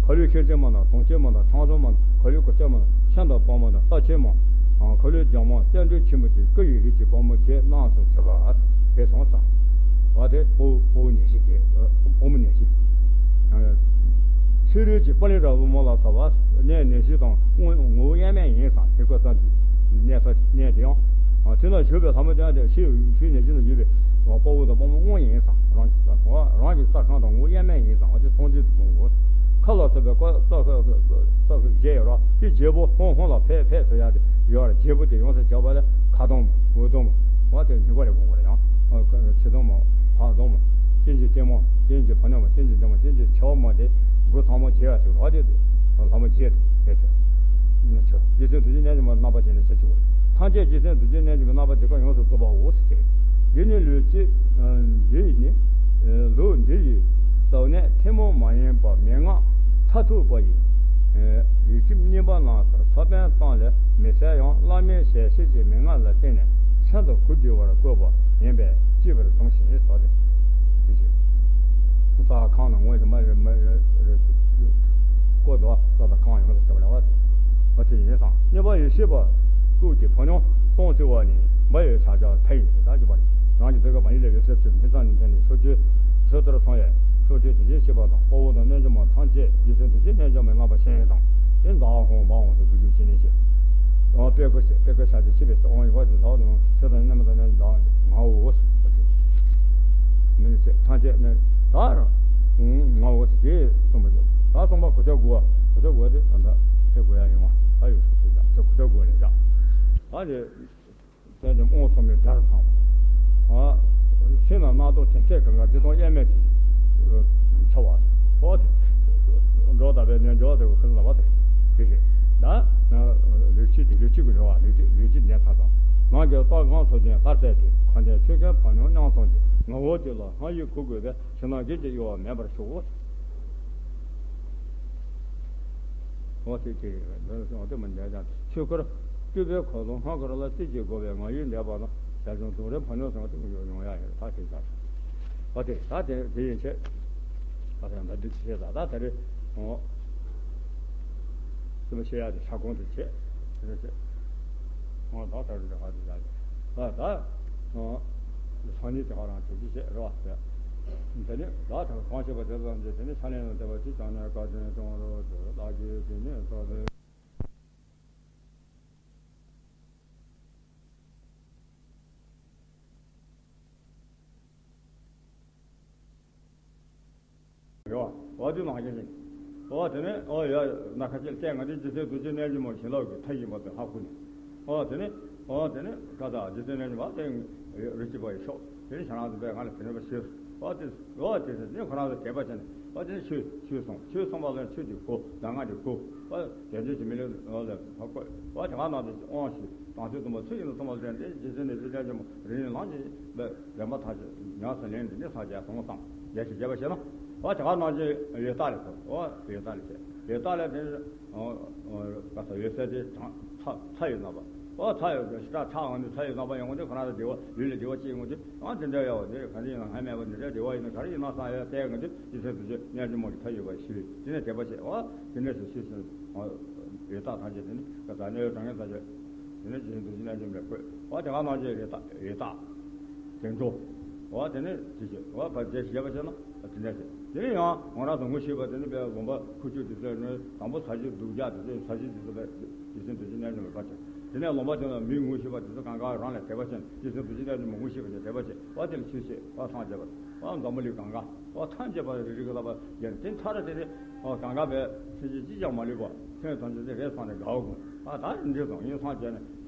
ཁ་ལུད་ཤེར་ཕྱིན་མ་དང་དུང་ཕྱིན་མ་དང་ཁྲང་སོང་མ་དང་ཁ་ལུད་གོ་ཆེན་མ་དང་ཤིང་དང་པགས་མ་དང་རྟ་ཆེན་མ། ཁ་ལུད་ལྗང་མ་རྟེན་འབྲེལ་ཆེན་པོ་དེ་སྐུ་ཡི་རིགས་ཀྱི་དཔའ་མོ་བྱེད་གནང་སོང་བྱེད་པ་དེ་སོང་ཙང་། བ་དེ་དཔའ་བོ་དཔའ་བོ་ནད་གཞི་དེ་དཔའ་མོ་ནད་གཞི། ཕྱི་རོལ་གྱི་པ་ལི་ར་བུ་མོ་ལ་སོགས་པ་གནས་ནད་གཞི་དང་དངོས་ངོ་བོ་དབྱེར་མེད་ཡིན་ཙང་དེ་ཀོ་ཙམ་གྱི་གནས་ས་གནས་དེ་ཡང་། དེ་ལ་བཞུགས་པའི་ལྷ་མོ་ཅན་དེ་ཕྱི་ཕྱི་ནས་ཕྱི་ལ་བཞུགས་པའི་དཔའ་བོ་དང་དཔའ་མོ་དངོས་ཡིན་ཙང་རང་གི་རང་གི་རྩ་ཁམས་དང་ངོ་བོ་དབྱེར་མེད་ཡིན་ཙང་འོ་དེ་སངས་རྒྱས་དུ་དགོངས་དགོས། མཁའ་ལ་སོགས་པའི་ཀོ་ཙོ་ཁ་ཙོ་ཁ་བརྒྱད་ཡོད་ར་དེ་བརྒྱད་པོ་ཧོང་ཧོང་ལ་ཕེ་ཕེ་ཟེར་ཡ་དེ་ཡོད་ར་བརྒྱད་པོ་དེ་ཡོངས་སུ་གྱུར་པ་ལས་ཁ་སྟོང་མ་འོག་སྟོང་མ་འོ་དེ་སྙིང་པ་ལས་དགོངས་དགོས་ར་ཡང་ཕྱི་སྟོང་མ་ཕག་སྟོང་མ་སྤྱན་གྱི་ལྟད་མོ་སྤྱན་གྱི་ཕོ་ཉ་མ་སྤྱན་གྱི་འཇོམས་མ་སྤྱན་གྱི་ཆེ་བ་མ་དེ་དགུ་ཚང་མ་བརྒྱད་ཡ་ཟེར་ར་དེ་ལྷ་མོ་བརྒྱད་དེ་ཆོ་རྗེ་བཙུན་ཐུགས་རྗེ་རྣལ་འབྱོར་མ་རྣམ་པ་ཅན་ལ་ཆ་བཅུག་པ་རེད། ཐམས་ཅད་རྗེ་བཙུན་ཐུགས་རྗེ་རྣལ་འབྱོར་མའི་རྣམ་པ་ཇི་སྐད་ཡོངས་སུ་རྫོགས་པའོ་ཟེར། འདི་ནི་ལུས་ཀྱི་འདི་ཡི་ནི་ལུས་འདི་ཡི་ཟག་གནད་ཐུན་མོང་མ་ཡིན་པ་མན་ངག་མཐར་ཐུག་པ་ཡི་ཡིག་ཁྱིམ་གཉིས་པ་ནང་དུ་ཚོ་དཔོན་སྟངས་ལས་མི་གསལ་ཡང་བླ་མའི་ཞལ་བཞེས་ཀྱི་མན་ངག་ལ་བརྟེན་ནས་ཤིན་ཏུ་གོ་བདེ་བར་བཀོད་པ་ཡིན་པས་ཅེས་པར་བཟུང་ཞིང་ཟག་སྟེ། རྩ་ཁམས་ནང་ངོ་ཞིག་མ་རེད་མ་རེད་བཀོད་དོ་རྩ་དང་ཁམས་ཡོངས་སུ་བྱ་བ་ལ་བ་དེ་བ་དེ་ཡིན་ཙང་གཉིས་པ་ཡེ་ཤེས་པ་སྐུ་གི་ཕོ་ཉ་སྟོང་བཅུ་བ་ནི་འབའ་ཡི་བྱ་བྱ་ཕན་ཡོན་དེ་དག་གི་བར་རང་གི་འདོད་པ་མ་ཡིན་ལས་ཡོད་ཚད་ཚུལ་མི་ཚང་ནི་དེ་ནི་ཕྱོགས་བཅུའི་ཕྱོགས་དེར་སོང་བས་ཕྱོགས་བཅུའི་དེ་བཞིན་གཤེགས་པ་དང་དཔའ་བོ་དང་རྣལ་འབྱོར་མ་ཐམས་ཅད་རྗེ་བཙུན་ཐུགས་རྗེ་རྣལ་འབྱོར་མའི་རྣམ་པ་ཅན་དང་དེ་ཟླ་བ་ཧོང་འབའ་འོང་ཟེར་སྐུ་རྒྱུད་ཅི་ནས་ཆེ། དཔེ་ཀོ་ཆེ་དཔེ་ཀོ་ཤ་ཆེ་ཆེ་བས་དབང་ཡོད་པ་ཞིག་ཟླ་བ་དང་ཆོས་དང་རྣམ་པ་དང་ནི་ཟླ་བ་ངའོ། མི་ཚེ་ཐམས་ཅད་ནི་ད་ང་འོ་ཟེར་དེ་གསུངས་པ་ཞིག་ད་གསུངས་པ་གོ་ཆ་དགུ་བ་གོ་ཆ་དགུ་བ་དེ་ད་ལྟ་ཁྱེད་དགོས་ཡ་ཡིན་བ་ད་ཡོད་སུ་ཞིག་ད་གོ་ཆ་དགུ་བ་ལས་བཞག་ད་དེ་དེ་དེ་དབང་སོང་མི་དགྲར་ཚང་བ། ཤིང་ལ་སྣ་ཚོགས་ཅན་ཆེ་གང་ག་བདེ་སྟོང་དབྱེར་མེད་ཅིག་འཆར་བ། ཨོ་དེ་འགྲོ་ད་པའི་ནས་འཇོག་དེ་གོ་ཁུལ་ལ་བ་དེ་དེ་རེད་ད། ལུས་སྤྱི་དེ་ལུས་སྤྱི་གི་འགྲོ་བ་ལུས་སྤྱི་ལུས་སྤྱི་གནས་ཚང་དང་ནང་གི་རྟགས་གང་སོགས་ཀྱི་ལྷར་གསལ་ཏེ་འཁོར་འདས་ཆོས་ཀུན་ཕན་ཡོན་མཉམ་སོང་གི་ངོ་བོ་དེ་ལ་སྔར་ཡི་གུས་དགོས་པས་ཕྱི་ནང་གི་ཅི་གཡོ་བ་མེད་པར་ཤོག་འོ་དེ་དེ་འོ་དེ་མི་འདྲ་ཀྱང་ཆོས་སྐོར་སྤྲུལ་པའི་འཁོར་ལོ་སྔ་འཁོར་ལ་རྩིས་ཀྱིས་བགོ་བའི་ང་ཡིས་འདས་པ་ལ་བྱ་བྱུང་རྫོགས་རིམ་ཕན་ཡོན་སོང་དེ་ཡོང་ཡ་ཡོད་ད་དེ་ལྟར་འོ་དེ་ད་དེ་དེ་ཡིན་ཆེད་ད་དེ་འདི་ཆེ་ད་ད་དེ་རེད་འོ་སེམས་ཤེས་ཡ་དེ་ས་ཁོང་དུ་བྱེད་དེ་རེད་ཆེ་འོ་ད་ད་རེད་ཧ་དེ་ད་ད་ད་འོ་སང་ཉིན་དེ་ཧ་རང་དེ་ཅི་བྱེད་རེད་བ། དེ་ནི་ལ་དང་གང་བྱེད་པ་དེ་ཙམ་གྱིས་དེ་ནི་ཕྱག་ལེན་ལ་འདེབས་པ་ཅིག་ཀྱང་ནས་བཀའ་དྲིན་སྐྱོང་རོགས་ཞུ་བདག་གིས་དེ་ནི་ཐོབ་པའི། རེད་བ། འོ་དེ་ནང་བཞིན་ཞིག་འོ་དེ་ནི་འོ་ཡ་ན་ཁ་ཅིག་བལྟས་ང་དེ་རྗེ་བཙུན་རྡོ་རྗེ་རྣལ་འབྱོར་མ་བྱིན་རླབས་ཀྱི་མཐའ་ཡས་པ་དེ་ཧ་གོ་ནས་འོ་དེ་ནི་འོ་དེ་ནི་ཀ་དག་རྗེ་བཙུན་རྣལ་འབྱོར་མ་དེ་རིགས་གཅིག་པ་ཡི་ཤོག་དེ་ནས་ཁྱེད་རང་ཚོ་པས་ང་ལ་དེ་འདྲ་བ་ཞུས། འོ་དེ་འོ་དེ་ནས་ཁོ་རང་ཚོ་དད་པ་བྱས་ནས། འོ་དེ་ནས་ཆོས་ཆོས་གསུངས། ཆོས་གསུངས་པ་ལ་ཆོས་ཀྱི་སྒོ་གདམས་ངག་གི་སྒོ། འོ་དལ་འབྱོར་གྱི་མི་ལུས་ལ་བཀོད། འོ་དེ་ག་ནང་དུ་དབང་ཞུས། དང་ཆོས་གསུངས་པ་ཚུལ་བཞིན་དུ་གསུངས་པ་ལ་བརྟེན་ཏེ། རྗེ་བཙུན་ནས་བཅོས་ལེན་ཅན་མོ་རིང་ལུས་ལངས་ཀྱིས་འབད་ལེན་པ་ཐམས་ཅད་ཉམས་སུ་ལེན་ཏེ་ནི་སངས་རྒྱས་སོང་བསམ། རྒྱས་ཤིང་རྒྱས་པར་བཤད་ན། འོ་དེ་ག་ནང་བཞིན་ཡོད་རྟགས་ལས་སོ། འོ་ཡོད་རྟགས་ལས་བཤད། ཡོད་རྟགས་ལས་དེ། ཨ་ཨ་ག་ས་ཡོད་ཚད་དེ་གྲངས་ཚ་ཚ་ཡོད་ན་པ། ཨོ་ཚ་ཡོད་ཀྱི་ཤི་ཁྲག་ཚ་འོང་དུས་ཚ་ཡོད་ན་པ་ཡོང་གི་དུས། ཁོ་རང་ཚོ་བདེ་བ་ལུས་ལ་བདེ་བ་སྐྱེ་ཡོང་གི་དུས། ཨ་དེ་འདྲ་ཡོད་པ་དེ་ག་འདྲ་ཡིན་ན་སྔ་མེད་པ་འདི་འདྲ་བདེ་བ་ཡིན་ན་ག་རེ་ཡིན་ན་བསམ་ཡ་བལྟས་ཡོང་གི་དུས། རྗེ་བཙུན་རྡོ་རྗེ་རྣལ་འབྱོར་མ་གི་ཐ་ཡོད་པ་ཞི་བས་དེ་ནས་དད་པ་བྱས། ཨོ་དེ་འདྲ་ཞིག་ཤི་ཞིང་ཡོད་རྟགས་ཐམས་ཅད་དེ་ནི་ག་ས་གནས་དྲང་ངེས་ཐམས་ཅད་དེ་ནི་རྗེ་བཙུན་རྡོ་རྗེ་རྣལ་འབྱོར་མས་བཀོད། ཨོ་དེ་ག་ནང་བཞིན་ཡོད་རྟགས་ཡོད་རྟགས། དལ་འབྱོར། འོ་དེ་ནས་དེ་བྱས། འོ་བར་ཆད་ཞི་བྱེད་པ་བྱས་ན་དེ་འདྲ་བྱས། དེ་ནས་ཡང་ང་རང་ཚོ་ངོ་ཤེས་པ་དེ་ནི་དཔེ་ལུང་པ་ཁུ་བྱུག་དེ་ཚོ་ནི་དང་པོ་ས་གཞི་སྡུག་ཅག་དེ་ཚོ་ས་གཞི་དེ་ཚོ་ལ་རྗེ་བཙུན་རྡོ་རྗེ་རྣལ་འབྱོར་མས་བར་བྱས། དེ་ནས་ལུང་པ་དེ་ལ་མི་ངོ་ཤེས་པ་དེ་ཚོ་གང་ག་རང་ལ་དད་པ་བྱས། རྗེ་བཙུན་རྡོ་རྗེ་རྣལ་འབྱོར་མ་ངོ་ཤེས་པ་ཅན་དད་པ་བྱས། འོ་དེ་ལ་ཆོས་བཤད། འོ་སངས་རྒྱས་པ། འོ་འཛམ་བུ་གླིང་གང་ག། འོ་ཐམས་ཅད་པ་རིགས་རིགས་ལ་པ་ཡན་དེ་མཐའ་ར་དེ་ནི། འོ་གང་ག་བས་སེམས་ཅན་གཅིག་ཀྱང་མ་ལུས་པ་སེམས་ཐམས་ཅད་དེ་རེ་ཚང་ནས་དགའ་བ་དགོངས། ཨ་ད་འདི་སོང་ཡིན་སངས་རྒྱས་ནས་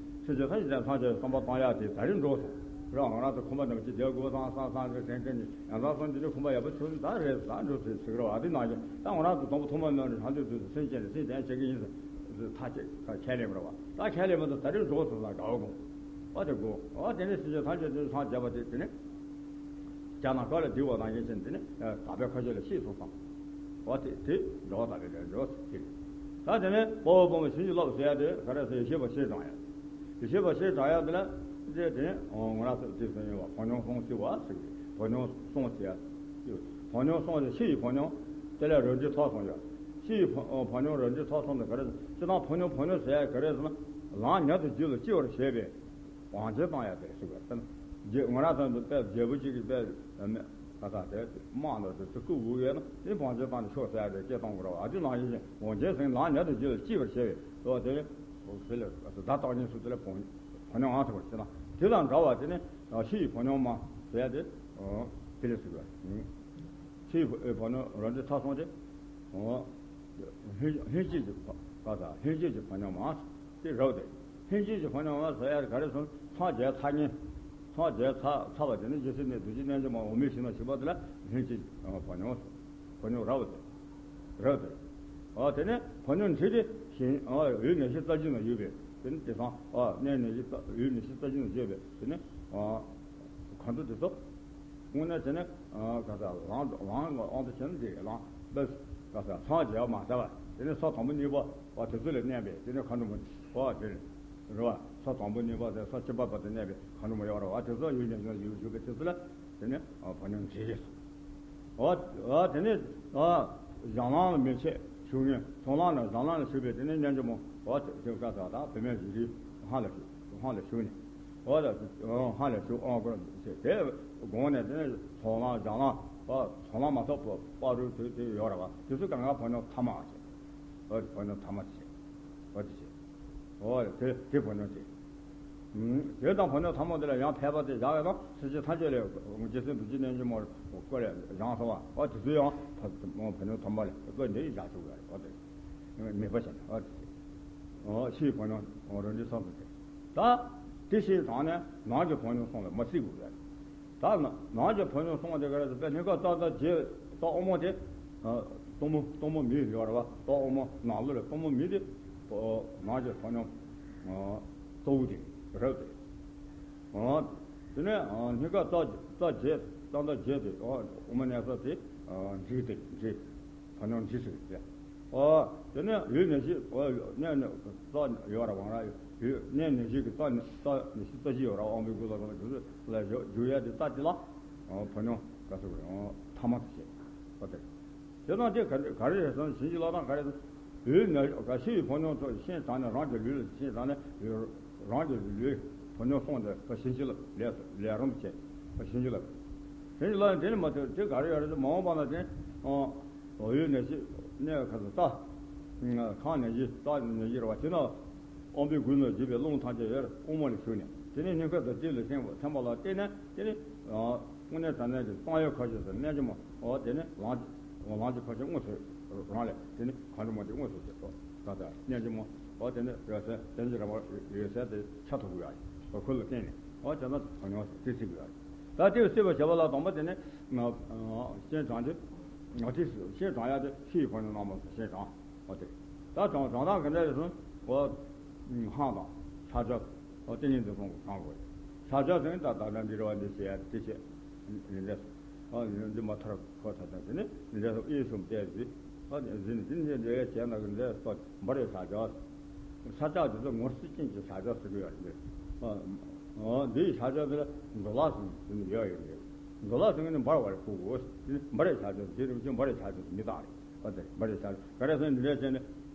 སེམས་ཅན་ཐམས་ཅད་སངས་རྒྱས་བསམ་པ་བཏང་ཡག་དེ་ད་རིང་འགྲོ་སོང་། རང་ང་རང་ཚོ་ཁོམ་པ་འདྲ་མི་ཅི་དེ་དགོས་བསམ་བསམ་བསམ་རེ་དྲན་དྲན་ནས་ཡང་ཚང་སོང་འདི་ནི་ཁོམ་པ་ཡག་པོ་བྱུང་ད་རེད་ད་འགྲོ་ཟེར་ཟེར་གི་རེད་བ། དེ་ནང་བཞིན་ད་ང་རང་ཚོ་དང་པོ་ཐོག་མ་ནང་ནས་ལྷ་འདྲེ་དུས་སུ་སེམས་ཅན་ནས་སེམས་ལྡན་བྱེད་ཀྱི་ཡིན་ཟེར་ཐག་བཅད་ཁས་ལེན་པ་རེད་བ། ད་ཁས་ལེན་མ་ཐུབ་ད་རེས་འགྲོ་སོང་ལ་དགའ་བ་དགོངས། ཨ་དེ་དགོས། ཨ་དེ་ནས་སེམས་ཅན་ཐམས་ཅད་དེ་སངས་རྒྱས་པ་དེ་དེ་ནི། རྒྱ་ནག་བཀའ་ལ་འདུས་པ་ནང་བཞིན་བྱས་ནས་དེ་ནི་དག་པའི་ཁ་ཆོས་ལ་ཤེས་སོང་བསམ། འོ་དེ་དེ་འགྲོ་བ་དག་པའི་ལས་འགྲོ་དེ་རེད། ད་དེ་ནས་དཔའ་བོ་དཔའ་མོ་བྱིན་གྱིས་བརླབས་ཟེར་ཡ་དེ་ག་རེ་ཟེར། ཡེ་ཤེས་པ་ཤེས་དྲངས་ཡ། ཡེ་ཤེས་པ་ཤེས་དྲངས་ཡ་དེ་ལ་དེ་དེ་ནས་ང་རང་ཚོ་དེ་ཚོ་ཡོད་པ་བོ་ཉོང་སོང་ཟེར་བ་ཟེར་གི། བོ་ཉོང་སོང་ཟེར་ཡ། བོ་ཉོང་སོང་ཟེར་ཕྱི་ཡི་བོ་ཉོང་། དེ་ལས་རལ་གྲི་ཐོགས་སོང་ཡ། ཕྱི་ཡི་བོ་བོ་ཉོང་རལ་གྲི་ཐོགས་སོང་དེ་ག་རེ་ཟེར། སྤྱིར་བཏང་བོ་ཉོང་བོ་ཉོང་ཟེར་ཡ་ག་རེ་ཟེར་ན། ལམ་ཉག་ཏུ་རྒྱུད་ལ་སྐྱེ་བར་བྱེད་པའི། བང་ཆེན་བཏང་ཡ་དེ་ཟེར་བ་དང་། རྗེ་ང་རང་ཚོ་འདི་དཔེ་རྒྱལ་པོ་གཅིག་གིས་དཔེ་མེད་ཁ་ཚ་དེ་དམག་ནང་དུ་ཚུར་བཀུག་དགོས་ཡོད་ན་དེ་བང་ཆེན་བཏང་ནས་ཤོག་ཟེར་ཡ་དེ་སྐད་གཏོང་དགོས་རེད་བ། ཨ་དེ་ནང་བཞིན་བང་ཆེན་ཟེར་ལམ་ཉག་ཏུ་རྒྱུད་ལ་སྐྱེ་བར་བྱེད་པའི་དོ་དེ་ཟེར་ལ་བརྡ་བཏགས་ཉིན་སུ་དེ་ལ་བོ་བོ་ཉོང་ཨང་ཐོག་ཟེར་ན་དེ་དང་འདྲ་བ་དེ་ནི་ཕྱི་ཡི་བོ་ཉོང་མ་ཟེར་ཡ་དེ་དེ་ལས་ཟེར་བ། ཕྱི་ཡི་བོ་ཉོང་རལ་གྲི་ཐོགས་སོང་སྟེ། ལྷན་ལྷན་སྐྱེས་ཀྱི་བ་ག་ས་ལྷན་སྐྱེས་ཀྱི་བོ་ཉོང་མ་དེ་རབ་སྟེ། ལྷན་སྐྱེས་ཀྱི་བོ་ཉོང་མ་ཟེར་ཡ་ག་རེ་ཟེར་ན་སངས་རྒྱས་ཚར་ཉིན། སངས་རྒྱས་ཚར་ཚར་བ་དེ་ནི་རྗེ་བཙུན་ནས་རྡོ་རྗེ་རྣལ་འབྱོར་མ་འོ་མའི་ཞིང་ན་བཞུགས་པ་དེ་ལ་ལྷན་སྐྱེས་ཀྱི་བོ་ཉོང་བོ་ཉོང་རབ་སྟེ། རབ་སྟེ། ཨ་དེ་ནས་བོ་ཉོང་འབྲི་དེ་གཞན་ཨ་འོད་ནད་གཞི་རྩ་རྒྱུད་ན་ཡོད་པས་དེ་ནི་དེང་སང་ཨ་ནད་ནད་གཞི་རྩ་འོད་ནད་གཞི་རྩ་རྒྱུད་ན་ཡོད་པས་དེ་ནི་ཨ་གང་དུ་དེ་ཚོ། དངོས་གནས་བྱས་ན། ག་ས་ལང་ལང་ལ་དབང་དུ་བྱས་ན་འགྲིག་ལང་པས། ག་ས་སངས་རྒྱས་མ་ཟེར་བ་དེ་ནི་ས་དང་པོ་གཉིས་པ་བ་དེ་ཚོ་ལ་གནས་པས་དེ་ནི་མཁའ་འགྲོ་མ་བ་དེ་རེད་བ། ས་དང་པོ་གཉིས་པ་དེ་ས་བཅུ་པ་བར་དུ་གནས་པའི་མཁའ་འགྲོ་མ་ཡོད་རེད་བ། དེ་ཚོ་ཡུལ་ནས་ཡུལ་ཡུལ་བཞུགས་པའི་དེ་ཚོ་ལ་དེ་ནི་བོ་ཉོང་འབྲི་རེད། བ་བ་དེ་ནི་བ་ཞང་ལང་ལ་མི་ཕྱེད་བཞུགས་ནས་ཚོང་ལང་ནས་ཞང་ལང་ལ་བཞུགས་པའི་དེ་ནི་རྣལ་འབྱོར་མ་བ་དེ་ག་ས་དང་བུད་མེད་བཞུགས་རིའི་ཧང་ལ་བཞུགས་ཧང་ལ་བཞུགས་ནས། འོ་ད་ཧ་ལས་ཞུ་ཨང་གོ་ཞེས་དེ་དགོངས་ནས་དེ་ནས་ཚོང་ལང་ཞང་ལང་ཨ་ཚོང་ལང་མ་ཐོབ་པ་པ་རུ་དེ་དེ་ཡོད་ར་བ། དེ་ཚོ་གང་ག་བོ་ཉོང་ཐ་མ་བྱས། འོ་བོ་ཉོང་ཐ་མ་བྱས། འོ་དེ་བྱས། འོ་དེ་དེ་བོ་ཉོང་བྱས། དེ་དང་བོ་ཉོང་ཐ་མ་དེ་ལ་ཡང་ཕལ་པ་དེ་བཞག་ཡོད་ན་སེམས་ཅན་ཐམས་ཅད་ལས་རྗེ་བཙུན་རྡོ་རྗེ་རྣལ་འབྱོར་མ་བསྐོར་ལས་བཞེངས་སོང་བ། འོ་དེ་ཚོ་ཡང་བོ་ཉོང་ཐ་མ་ལས་བསྐོར་འདི་བཞག་ཆོག་གི་རེད། འོ་དེ་མེད་པ་བྱས་ནས་འོ་དེ་བྱས། འོ་ཕྱི་ཡི་བོ་ཉོང་རལ་གྲི་ཐོགས་སོང་བྱས། ད་དེ་བཞིན་དྲངས་ནས་ནང་གི་བོ་ཉོང་སོང་ལ་མ་སྲིད་དགོས་རེད། ད་ནང་གི་བོ་ཉོང་སོང་དེ་ག་རེ་ཟེར་བས་སྙིང་ག་རྩ་དང་རྗེས་རྩ་དབུ་མ་དེ། གཏུམ་མོ་གཏུམ་མོ་མི་ཡོད་རེད་བ། རྩ་དབུ་མ་ནང་ལོགས་ལ་གཏུམ་མོ་མི་དེ། ནང་གི་བོ་ཉོང་གཙོ་བོ་དེ་རེད་དེ། དེ་ནས་སྙིང་ག་རྩ་རྩ་རྗེས་རྩ་དང་རྗེས་དེ་དབུ་མ་གནས་ས་དེ་འབྲི་དེ་འབྲི། བོ་ཉོང་འབྲི་ཟེར་ཏེ། ཨོ། དེ་ནས་འོད་ནད་གཞི་ཨོ་གནས་ནས་རྩ་ཡོད་ར་བང་ར་ཡོད་གནས་ནད་གཞི་གི་རྩ་ནས་རྩ་ནད་གཞི་རྩ་གཞི་ཡོད་ར་དབང་པོའི་སྐུ་ལ་གང་ལ་འཇུག་ལ་འཇུག་ཡ་དེ་རྩ་དེ་ལ་བོ་ཉོང་ག་ཟེར་དགོས་རེད། ཐ་མ་དེ་བྱས། ཨོ་དེ། དེ་དང་དེ་ག་ག་རེ་རེད་ཟེར་ན་བྱིན་གྱིས་བརླབས་སྟངས་ག་རེ་ཟེར་ན། འོད་ནད་གཞི་གི་བོ་ཉོང་ཚོ་ཤིན་དྲངས་ནས་རང་གི་ལུས་ལ་ཤིན་དྲངས་ནས་རང་གི་ལུས་བོ་ཉོང་སོང་དེ་བྱིན་གྱིས་བརླབས་ལས་ལས་རིམ་བྱས་བྱིན་གྱིས་བརླབས། བྱིན་གྱིས་བརླབས་དེ་ནི་མ་ཐོས་དེ་ག་རེ་ཡོད་རེད་ཟེར་མ་འོངས་པ་ན་དེ། འོད་ནད་གཞི་གནས་ཁ་ཚ་རྩ། ཁམས་ནད་གཞི་རྩ་ནད་གཞི་རེད་བ། དེ་ན་དབང་པོའི་མགུལ་ནས་བརྒྱུད་པའི་རླུང་ཐམས་ཅད་ཡར་དབུ་མ་ལ་ཞུགས་ནས་དེ་ནས་སྙིང་ག་དང་ལྕེ་ལ་ཐིམ་པ་ཐིམ་པ་ལ་བརྟེན་ནས་དེ་ནས་དངོས་གནས་དྲང་གནས་ཀྱི་གསང་བའི་ཁ་ཆེ་ཟེར་རྣལ་འབྱོར་མ་འོ་དེ་ནས་ལམ་ལམ་གྱི་ཁ་ཆེ་དངོས་སུ་རང་ལས་དེ་ནས་མཁའ་འགྲོ་མ་དེ་དངོས་སུ་བྱེད་དོ། ད་ལྟ་རྣལ་འབྱོར་མ་འོ་དེ་ནས་འོད་གསལ་དེ་ནས་རང་བ་འོད་གསལ་དེ་ཆ་ཐུབ་དགོས་ཡ་ཡིན། ཁོ་ལ་བརྟེན་ནས་འོ་དེ་ན་གོ་མྱོང་ཟེར་དེ་སྲིད་དགོས་ཡ་ཡིན། ད་དེ་སྲིད་པ་བྱེད་པ་ལ་དང་པོ་དེ་ནི་སྤྱན་དྲངས་ཏེ། ང་དེ་སྤྱན་དྲངས་ཡ་དེ་ཕྱི་ཡི་ཁོ་ནས་གནང་བ་སྤྱན་དྲངས། འོ་དེ། ད་དྲངས་དྲངས་སྟངས་ག་འདྲ་ཡོད་སོང་། འོ། ཧང་དང་ཕྱག་རྒྱ། འོ་དེ་གཉིས་འདི་སོང་གི་གང་དགོས། ཕྱག་རྒྱ་ཟེར་ད་ད་ལྟ་འདི་རེ་བ་འདི་བྱེད་ཡ་དེ་བྱེད། འདི་འདྲ། འོ་འདི་མ་ཐར་ཁོ་ཐ་ཐ་དེ་ནི་འདི་འདྲ་སོང་ཨེ་སོང་བལྟས་ཟིན། འོ་ཟིན་ཟིན་འདི་འདྲ་བྱས་ན་གི་འདི་ལྟོ་འབར་བའི་ཕྱག་རྒྱ། ས་ཆ་དེ་ཚོ་ངོ་སྲིད་ཅན་གྱི་ཕྱག་རྒྱ་ཟེར་གི་ཡོད་རེད། འོ་འདིའི་ཕྱག་རྒྱ་འདི་ལ་འགྲོ་ལ་སོང་ཟིན་ཡོད་ཡོད་རེད། འགྲོ་ལ་སོང་ནི་འབར་བ་རེད་ཁུག་གོ། འདི་འབར་བའི་ཕྱག་རྒྱ་ཟེར་རིམ་བཞིན་འབར་བའི་ཕྱག་རྒྱ་མི་དག་རེད། འོ་དེ་འབར་བའི་ཕྱག་ག་རེ་ཟེར་འདི་འདྲ་བྱས་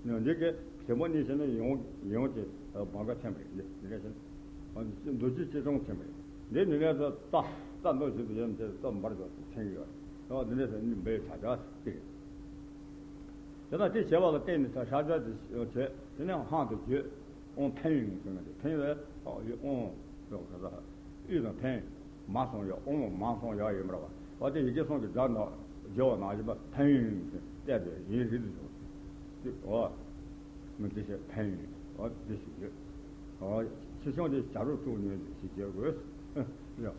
ནས་འདི་གི་དེ་མོ་ནི་བྱས་ནས་ཡོང་ཡོང་གི་བང་ག་ཐེམ་རེད། འདི་འདི་འདྲ་བྱས་ནས་འདུ་བྱེད་ཅི་སོང་ཐེམ་རེད། འདི་འདི་འདྲ་ཟེར་རྩ་རྩ་འདུ་བྱེད་དུ་ཡོད་འདི་རྩ་འབར་བ་ཐེམ་ཡོད་རེད། འོ་འདི་འདྲ་ཟེར་ནི་འབར་བའི་ཕྱག་རྒྱ་ཟེར་གི་རེད། དེ་ན་དེ་བྱས་པ་ལ་བརྟེན་ནས་ད་ཕྱག་རྒྱ་དེ་བྱས་དེ་ནས་ཧང་དུ་བརྗོད། ཨོང་ཕན་ཡོན་ཟེར་ན་དེ་ཕན་ཡོན་ཨོང་ཡོད་ག་ས་ཨུ་དང་ཕན་མ་སོང་ཡོད་ཨོང་མ་སོང་ཡོད་ཡིན་པ་རེད་བ། འོ་དེ་ཡི་གེ་གསུམ་གྱི་སྒྲ་ནང་བརྗོད་པ་ནང་བཞིན་པ་ཕན་ཡོན་ཟེར་བལྟས་པས་ཡིན་རིགས་སུ་ཆུག་དེ་འོ། མི་དེ་བྱས་ཕན་ཡོན་འོ་དེ་ཞིག་ཡོད། འོ་ཕྱི་བྱུང་དེ་བྱ་རོག་དཀྲུག་ཉོན་ཞིག་བྱེད་དགོས། ཡོད།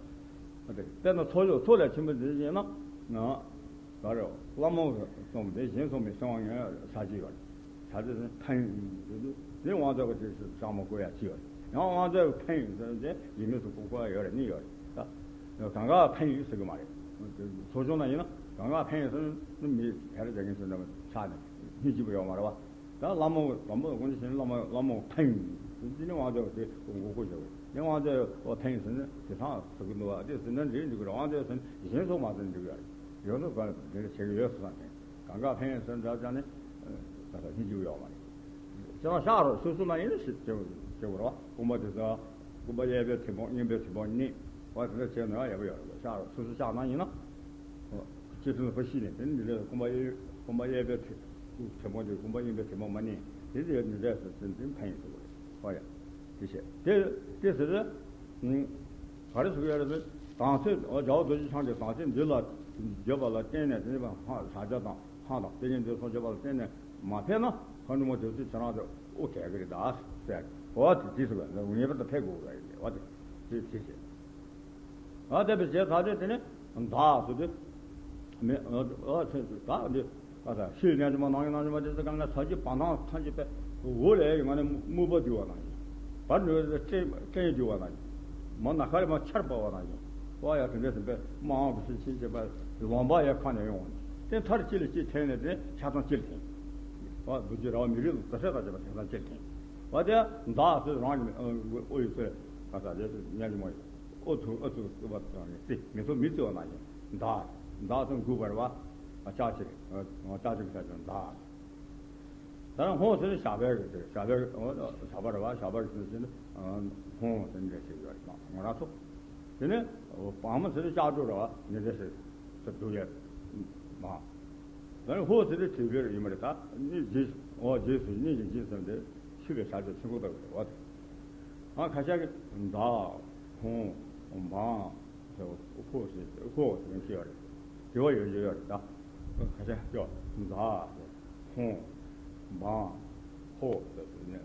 དཔེར་ན་ཚོགས་ཆོས་ཚོགས་ལས་ཆེན་པོ་འདི་ཡིན་ན། ག་རེ། ལྷ་མོ་གསུམ་དེ་གཞན་གསུམ་མི་གསང་བ་ངན་ས་གཅིག་ཡོད་རེད། ས་གཅིག་ནི་ཕན་ཡོན་དེ་དེ་དབང་རྫས་ཀྱི་རྗེས་སུ་བསམ་བློ་བསྐོ་ཡ་གཅིག་ཡོད་རེད། ཡང་དབང་རྫས་ཀྱི་ཕན་ཡོན་ཟེར་དེ་ཡིན་མིན་སུ་བསྐོ་བསྐོ་ཡ་ཡོད་རེད་གཉིས་ཡོད་རེད་ད། གང་ག་ཕན་ཡོན་ཟེར་གི་མ་རེད། ཚོགས་ཆུང་ན་ཡིན་ན་གང་ག་ཕན་ཡོན་ཟེར་ན་མི་ཕལ་རེ་བྱ་ངན་ཟེར་འདྲ་མ་ཆགས་ནས་སྙིང་རྗེ་པོ་ཡོད་མ་རེད་བ། ད་བླ་མ་དམ་པ་དགོངས་ནས་བྱས་ན་བླ་མ་བླ་མ་ཕན་ཡོན་འདི་ནི་དབང་རྫས་དེ་ངོ་རྒོལ་བྱེད་དགོས། དེ་དབང་རྫས་ཕན་ཡོན་ཟེར་ན་དེ་ཚང་ཟེར་གི་འདུག་བ། དེ་ཟེར་ན་འགྲིག་འགྲིག་གི་རེད། དབང་རྫས་ཟེར་ན་གཞན་སོགས་མ་ཟེར་ན་འགྲིག་གི་རེད། ཡོངས་སུ་གང་ལ་དེ་འདྲ་བྱེད་ཀྱི་ཡོད་སོ་སང་དེ་གང་ག་ཕན་ཡོན་ཟེར་འདྲ་ཅང་ནི་ད་ལྟ་ཧིན་ཅིའུ་ཡོད་མ་རེད། ཁྱེད་རང་ཤག་རོགས་སོ་སོ་ན་ཡིན་ན་ཞིག་བྱེད་དགོས་བྱེད་དགོས་རེད་བ། སྐུ་འབག་དེ་ཚོ་སྐུ་འབག་གཡས་པའི་ཐལ་མོ་གཡོན་པའི་ཐལ་མོ་གཉིས་བ་དེ་འདྲ་བྱས་ན་ཡག་པོ་ཡོད་རེད། ཤག་རོགས་སོ་སོ་ཤག་ན་ཡིན་ན། སྤྱི་དོན་ཕ་ཤི་ནས་དེ་ནི་འདི་ལས་སྐུ་འབག་གཡས་སྐུ་འབག་གཡས་པའི་ཐལ་མོ་དེ་སྐུ་འབག་གཡོན་པའི་ཐལ་མོ་མ་ནི་དེ་དེ་ནི་འདྲ་ཟེར་ཟིན་དེ་ཕན་ཡིན་ཟེར་བ་རེད། ཧོ་ཡ། དེ་བྱས་དེ་དེ་ཟེར་ཏེ། ག་རེ་ཟེར་གི་ཡོད་རེད་ཟེར། དམ་ཚིག་རྒྱལ་བ་རྡོ་རྗེ་འཆང་གི་དམ་ཚིག་འདི་ལ་བརྗོད་པ་ལ་བརྟེན་ནས་དེ་ནི་ཕྱག་རྒྱ་དང་ཧང་དང་དེ་ཉིད་འདི་སོགས་བརྗོད་པ་ལ་བརྟེན་ནས་མ་ཕེབས་ན་མཁའ་འགྲོ་མ་དེ་ཚོས་ཁྱེད་རང་ཚོ་དབུ་གས་ཀྱི་རེད་ད་ཟེར། འོ་དེ་དེ་ཟེར་བས་ངེས་པར་དུ་ཕེབས་དགོས་ཀྱི་རེད། འོ་དེ་དེ་དེ་བྱས། ཨ་དེ་བས་བྱས་ཚར་དུས་དེ་ནི་བདག་ཟེར་དུས། མི་ཨ་ཨ་ཚེ་བདག་འདི་ཨ་ད་ཤེས་ཉན་གྱི་མ་ནང་གི་ནང་གི་མ་དེ་ཚོ་གང་ག་ས་གི་བང་ཐང་ཐང་གི་པའི་འོ་ལས་ཡོད་ང་ནི་དམུ་པ་འདུས་པ་ནང་བཞིན། བར་ནུས་སྤྲིན་སྤྲིན་འདུས་པ་ནང་བཞིན། མ་ན་ཁ་རི་མ་ཆར་པ་བ་ནང་བཞིན། ཨོ་ཡ་དེ་འདྲ་ཟིན་པས་དམག་དབང་གི་ཤེས་ཤེས་བྱེད་པ་ལོང་པ་ཡ་ཁ་ནས་ཡོང་བ་ནི་དེ་མཐར་གཅིག་ལ་གཅིག་འཐེན་ནས་དེ་ཆ་ཚང་གཅིག་ལ་འཐེན། ཨོ་འདུ་བྱེད་ར་བ་མི་རིགས་ལ་བཟོ་ཤ་དང་བཅས་པ་ཆ་ཚང་གཅིག་ལ་འཐེན། ཨོ་དེ་བདག་ཚོས་རང་གི་ཨོ་ཡི་ཚོས་ག་ས་རེ་ཚོས་ཉན་གྱི་མ་ཡོད། ཨོ་ཐུ་ཨོ་ཐུ་ཨོ་བ་དང་ནི་རྩི་མི་ཐུབ་མི་རྩི་བ་ན་ཡིན། བདག་བདག་ཚོ་འགུག་པར་བ་ཨ་ལྕགས་ཕྱེ་ལྕགས་ཕྱེ་གི་ས་ཆ་བདག་ད་ནི་ཧོ་ཟེར་ནི་ཞགས་པའི་གི་ཟེར་ཞགས་པའི་ཨོ་ཞགས་པ་རེད་བ། ཞགས་པ་གི་ཟེར་ནི་ཧོ་ཟེར་ནི་རེད་ཟེར་ཡོད་རེད། ང་རང་ཚོ་དེ་ནི་བང་མོ་ཟེར་ནི་ལྕགས་སྒྲོག་རེད་བ། ནི་རེད་ཟེར་ཟེར་འདུག་ཡས་མ། ད་ནི་ཧོ་ཟེར་ནི་དྲིལ་བུ་ཡིན་པ་རེད། ད་ནི་རྗེས་ཨོ་རྗེས་སུ་ནི་ཡིན་རྗེས་ཟེར་ནི་དེ་ཤི་བའི་ས་ཆ་ཆེན་པོ་ལྟ་བུ་རེད་བ། དེ་ཨ་ཁ་ཤས་ཀྱི་མདའ་ཧོ་འབངས། ཟེར་བ་ཁོ་ཟེར་ཁོ་ཟེར་ནས་བཤད་པ་རེད། དྲི་བ་ཡོད་ཡོད་ཡོད་རེད་ད། ཁ་ཤས་ཀྱོ་མཛའ་ཟེར་ཧོང་འབངས་ཧོ་ཟེར་ནས་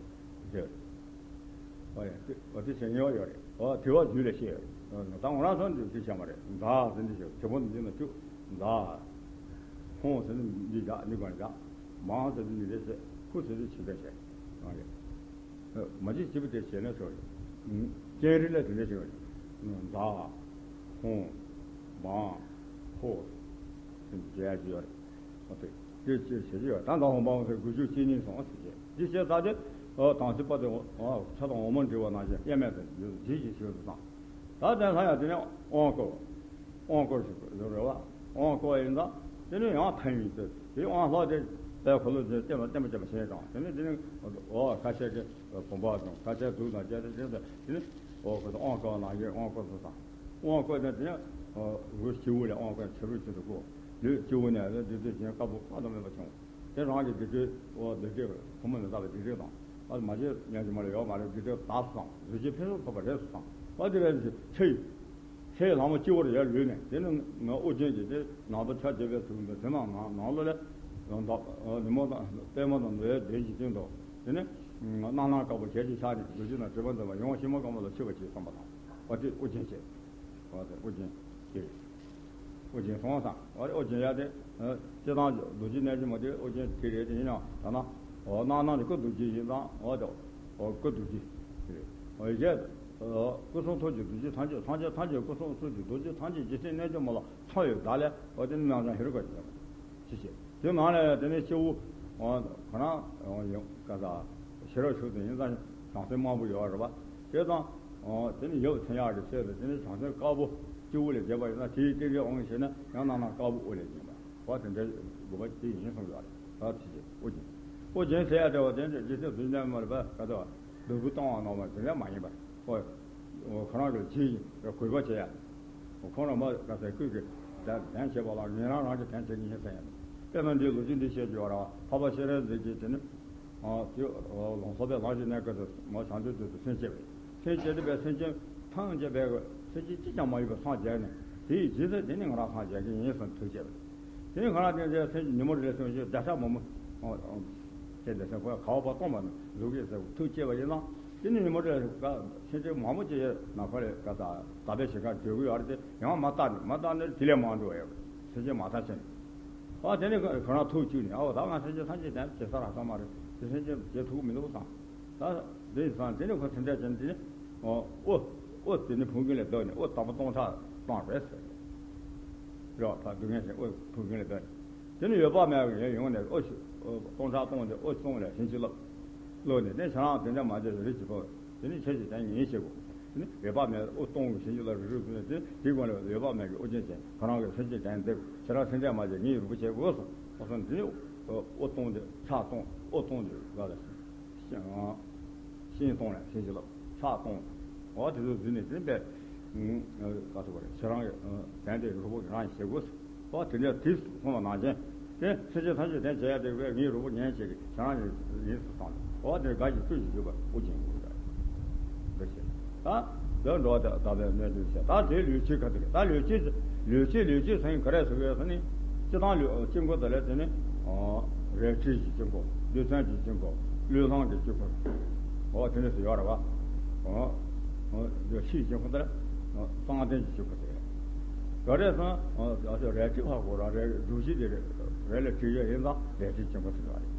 ཟེར། ཨོ་ཡ་དེ་ཨོ་དེ་བྱས་ཉེས་པ་ཡོད་རེད། ཨོ་དྲི་བ་རྒྱུད་ལ་བཤད་ཡོད་རེད། ད་ང་རང་ཚོ་འདི་དེ་བྱས་མ་རེད། མཛའ་ཟེར་འདི་བྱས་དེ་པོ་འདི་ན་བཅུ་མཛའ། ཧོང་ཟེར་ནས་འདི་བཞག་འདི་ག་ནས་བཞག་འབངས་ཟེར་ནས་འདི་རེད་ཟེར། ཧུ་ཟེར་ནས་ཕྱི་པས་བྱས་ཨ་རེད། མ་གཅིག་གཅིག་པུ་དེ་བྱས་ན་ཆོག་རེད། སྤྱན་རས་གཟིགས་ལ་དེ་འདྲ་བྱས་པ་རེད། མཛའ། ཧོང་། འབངས། ཧོ། ཟེར་མཇལ་ཡ་ཅིག་ཡོད་རེད། ཨོ་དེ་དེ་ཅི་བྱེད་ཀྱི་ཡོད། ད་ད་ཧོང་འབངས་ཟེར་དགུ་བཅུ་གཅིག་གཉིས་སོང་ཟེར་བྱས་དེ་བྱས་ད་དེ་ཨོ་དང་ཚིག་པ་དེ་ཨོ་ཆ་དང་འོ་མ་འདྲི་བ་ནང་བཞིན་དབྱེར་མེད་དུ་ཡོད་ཅིག་ཅིག་བྱེད་དུ་བཏང་། ད་དེ་ལྷ་ཡང་དེ་ནས་དབང་བསྐུར། དབང་བསྐུར་ཞིག་དགོས་རེད་བ། དབང་བསྐུར་ཡིན་ཙང་དེ་ནས་ཡང་ཕན་ཡོན་དེ་དེ་དབང་ལྷག་དེ་དཔལ་འཁོར་ལོ་དེ་བསྟན་པ་བསྟན་པ་བྱེད་པ་བྱས་ཙང་དེ་ནས་དེ་ནས་ཨོ་ཁ་ཤས་ཀྱི་བུམ་པ་དང་ཁ་ཤས་གདུགས་དང་བཅས་ཏེ་དེ་ནས་དེ་ནས་ཨོ་ཁོ་ཚོ་དབང་བསྐུར་ནང་བཞིན་དབང་བསྐུར་སོང་ཙང་། དབང་བསྐུར་ནས་དེ་ནས་ཨོ་ལུས་སྤྱི་བོ་ལས་དབང་བསྐུར་ནས་ཕྱི་རོལ་ཅན་དུ་བསྐུར། ལུས་སྤྱི་བོ་ནས་བདུད་རྩི་ཅན་དཀར་པོ་དཔག་ཏུ་མེད་པ་བྱུང་། དེ་རང་གི་སྡིག་སྒྲིབ་འོ་སྡིག་སྒྲིབ་ཕོ་མོ་ནས་བཏགས་པའི་སྡིག་སྒྲིབ་དང་། ཨ་མ་བྱེད་ཉན་གྱི་མ་རེད་ཡོད་མ་རེད་སྡིག་སྒྲིབ་དག་སོང་གཟི་བརྗིད་ཕུན་སུམ་ཚོགས་པ་རེད་སོང་། ཨ་དེ་རེད་ཟེར་ཆེ་ཡི་ཆེ་ཡི་ལྷ་མོ་སྤྱི་བོར་ཡར་ལུས་ནས་དེ་ནི་ང་ཨོ་རྒྱན་གྱི་དེ་ནང་དུ་ཆ་བརྒྱད་པའི་ཚུལ་འདུག་དེ་ནང་ནང་ནང་ལོགས་ལས་ཡང་དག་ཉོན་མོངས་དང་པདྨ་དང་འགྲོ་བའི་གདོན་གྱི་སྟེང་དུ་དེ་ནི་རྣམ་སྣང་དཀར་པོ་ཞལ་གྱི་ཕྱག་ནི་རྡོ་རྗེ་དང་དྲི་མ་འཛིན་པ་ཡང་ཤེས་མ་དཀར་མོ་ལ་མཆོད་པ་ཞིག་བསམ་པ་དང་། ཨ་དེ་ཨོ་རྒྱན་བྱས། ཨོ་དེ་ཨོ་རྒྱན་དེ་རེད། ཨོ་རྒྱན་སོང་ཙང་ཨོ་རེད། ཨོ་རྒྱན་ཡ་དེ་སྤྱིར་བཏང་རྡོ་རྗེ་རྣལ་འབྱོར་མ་དེ་ཨོ་རྒྱན་དེ་རེད། དེ་ཡིན་ཡང་ད་ན་ཨོ་སྣང་སྣང་གི་སྐུ་རྡོ་རྗེ་ཡིན་ཙང་ཨོ་དེ་ཨོ་སྐུ་རྡོ་རྗེ་དེ་རེད། ཨོ་ཡ་སྐུ་གསུང་ཐུགས་ཀྱི་རྡོ་རྗེ་ཐམས་ཅད། ཐམས་ཅད་ཐམས་ཅད་སྐུ་གསུང་ཐུགས་ཀྱི་རྡོ་རྗེ་ཐམས་ཅད་རྗེ་བཙུན་རྣལ་འབྱོར་མ་ལ་མཚོན་ཡོད་ད་ལས་ཨོ་དེ་ནི་རྣམ་བྱང་ཧེ་རུ་ཀ་ཡིན་པ། ཅི་ཞེས། དེ་ནང་ལ་ཡང་དེ་ནས་སྤྱི་བོ་ཁོ་ན་ཡོང་ཀ་ས་ཤེས་རབ་ཤུགས་དེ་ཡིན་ཙང་བྱང་སེམས་དམར་པོ་ཡོད་རེད་པ། དེ་དང་དེ་ནས་ཡབ་མཚན་ཡག་གི་ཆེད་དུ་དེ་ནས་བྱང་སེམས་དཀར་པོ་སྤྱི་བོ་ལས་བརྒྱབ་པ་ཡིན་ན་དེའི་རྟེན་འབྲེལ་འོང་ཞེ་ན་ཡང་ནང་ན་དཀར་པོ་དབུ་ལས་བརྒྱན་པ་བ་དེ་འདྲའི་དགོས་པ་དེ་ཡིན་གསུངས་ཡོད་རེད། ད་ཅི་ཞེས་ཨོ་རྒྱན། ཨོ་རྒྱན་ཟེར་ཡ་དེ་བ་དེ་འདྲ་རྗེ་བཙུན་བདུད་འཇོམས་མ་ལ་པ་ག་དེ་བ་བདུད་པོ་གཏོང་བ་ནོར་བ་དེ་འདྲ་མ་ཡིན་པར། ཨོ། ཁོ་རང་གི་རྗེས་ཡིན་ར་གུས་པ་བྱེད་ཡ། ཁོང་རང་མ་ག་ཚད་ཀུན་གྱིས་དན་བྱེད་པ་ལ་ངེད་རང་རང་གིས་དན་བྱེད་ཀྱི་ཡིན་ཟེར་ཡ། དཔེར་ན་འདིའི་ལོ་རྒྱུས་འདི་བཤད་ཀྱི་ཡོད་ར། འཕགས་པ་སྤྱན་རས་གཟིགས་ཀྱིས་དེ་ནི། དེ་ལོང་ས་པའི་ལམ་ཞིག་གནས་སྐབས་སུ་མ་བྱང་ཆུབ་ཏུ་སེམས་བསྐྱེད་པས། སེམས་བསྐྱེད་དེ་བས་སེམས་ཅན་ཐམས་ཅད་པའི་སེམས་ཅན་གཅིག་ཀྱང་མ་ཡིན་པར་སངས་རྒྱས་ནས་དེའི་རྗེས་སུ་དེ་ནི་ང་རང་སངས་རྒྱས་ཀྱི་ཡིན་གསུངས་ཐུགས་བསྐྱེད་པས། དེ་ནི་ང་རང་དེ་ཚེ་སེམས་ཀྱི་ཉིན་མོ་རེ་ལ་སེམས་ཅན་བརྒྱ་ཕྲག་མང་པོ། དེ་འདྲ་སེམས་ཁོ་ག་བ་པ་སྟོང་པ་ནི་ལུག་གི་སེམས་ཐུགས་བསྐྱེད་པ་ཡིན་ན། དེ་ནི་ཉིན་མོ་རེ་ལ་སེམས་ཅན་མང་པོ་ཅིག་ནང་ཁོ་ལས་ག་ས་དག་པའི་ཞིང་ཁར་འགྲོ་གི་ཡོད་རེད་དེ། ཡང་མ་བརྟགས་ནས་མ་བརྟགས་ནས་དེ་ལས་མང་འགྲོ་བ་ཡོད། སེམས་ཅན་མ་བརྟགས་ཕྱིན། ཨ་དེ་ནི་ཁོ་རང་ཐུགས་བཅུག་ནས་ཨ་འོ་ད་ང་སེམས་ཅན་ཐམས་ཅད་དེ་ཇི་ལྟར་ཧ་ས་མ་རེད། དེ་སེམས་ཅན་བྱེད་ཐུབ་ཀྱི་མི་འདུག་བསམ། ད་དེ་བསམ་དེ་ནི་ཁོ་དེ་འདྲ་བྱས་ནས་དེ་ནི་ཨོ་ཨོ་དེ་ནི་ཕུང་ཁུན་ལས་ལྡོག་ནས་ཨོ་དང་པོ་སྟོང་ཕྲག་བཏང་རེད་ཟེར། རོ་ད་སྡུག་བསྔལ་ཞིག་ཨོ་ཕུང་ཁུན་ལས་ལྡོག་ནས། དེ་ནི་ཡོད་པ་མེད་པའི་ཡོང་ནས་ཨོ་ཤི་ཨོ་སྟོང་ཕྲག་སྟོང་དེ་ཨོ་སྟོང་ལས་བྱིན་གྱིས་བརླབས། བློ་ནི་དེ་ཁྱེད་རང་དེ་འདྲ་མ་བྱས་རི་ཅི་པོ། དེ་ནི་ཁྱེད་ཀྱིས་དེ་ཉིན་བྱེད་དགོས། དེ་ནི་ཡོད་པ་མེད་ཨོ་སྟོང་གི་བྱིན་གྱིས་བརླབས་རི་རུ་ནས་དེ་དེའི་སྒང་ལ་ཡོད་པ་མེད་ཀྱི་ཨོ་རྒྱན་ཅན་ཁོ་རང་གི་སེམས་ཅན་དེ་འདེབས་ཁྱེད་རང་སེམས་ཅན་མ་བྱས་ངའི་རུ་པོ་བྱེད་དགོས་སོ། ཨོ་སོང་དེ་ནི་ཨོ་སྟོང་དེ་ཕྱག་སྟོང་ཨོ་སྟོང་དེ་ལ་ལ། ཤིང་སྟོང་ལ་ཤིང་གི་ལོ་ཕྱག་སྟོང་། འོ་དེ་ཚོ་འཛིན་ནས་འཛིན་པས། ག་ཚོད་པ་རེད་ཁྱེད་རང་གི་དན་དེ་རུ་པོ་རང་བྱེད་དགོས། འོ་དེ་འདྲ་དེ་གསུངས་པ་ནང་བཞིན་དེ་སེམས་ཅན་ཐམས་ཅད་དན་བྱེད་ཡ་དེ་བས་ངའི་རུ་པོ་ཉན་བྱེད་ཀྱི་ཁྱེད་རང་ཡིན་ཡིན་སུ་སོང་། འོ་དེ་དགའ་ཞིང་སྤྲོ་ཞིང་བཞུགས་པ་ཨོ་རྒྱན་གྱི་འདུ་ཤེས། ད་དེ་འགྲོ་བ་དེ་ལྟ་བའི་གནས་ཚུལ་བཤད། ད་དེའི་ལུས་སྤྱི་ག་དེ་རེད། ད་ལུས་སྤྱི་ལུས་སྤྱི་ལུས་སྤྱི་ཟེར་ག་རེ་ཟེར་གི་ཡོད་ཟེར་ནི། སྤྱི་དང་ལུས་དཀྱིལ་འཁོར་དེ་ལ་དེ་ནི་རལ་གྲི་གི་དཀྱིལ་འཁོར། རྡུལ་ཚོན་གྱི་དཀྱིལ་འཁོར། ལུས་ལྷང་གི་དཀྱིལ་འཁོར། འོ་དེ་འདྲ་ཞིག་ཡོད་རེད་བ། འོ་འོ་ཕྱིའི་དཀྱིལ་འཁོར་དེ་ལ་གསང་རྟེན་གྱི་དཀྱིལ་འཁོར་དེ་རེད། ག་རེ་ཟེར་ན་རལ་གྲི་ཕར་གོ་ར་རལ་གྲི་གི་དེ་རལ་ལ་གྲི་ཡོད་ཡིན་ཙང་རལ་གྲིའི་དཀྱིལ་འཁོར་དེ་རེད་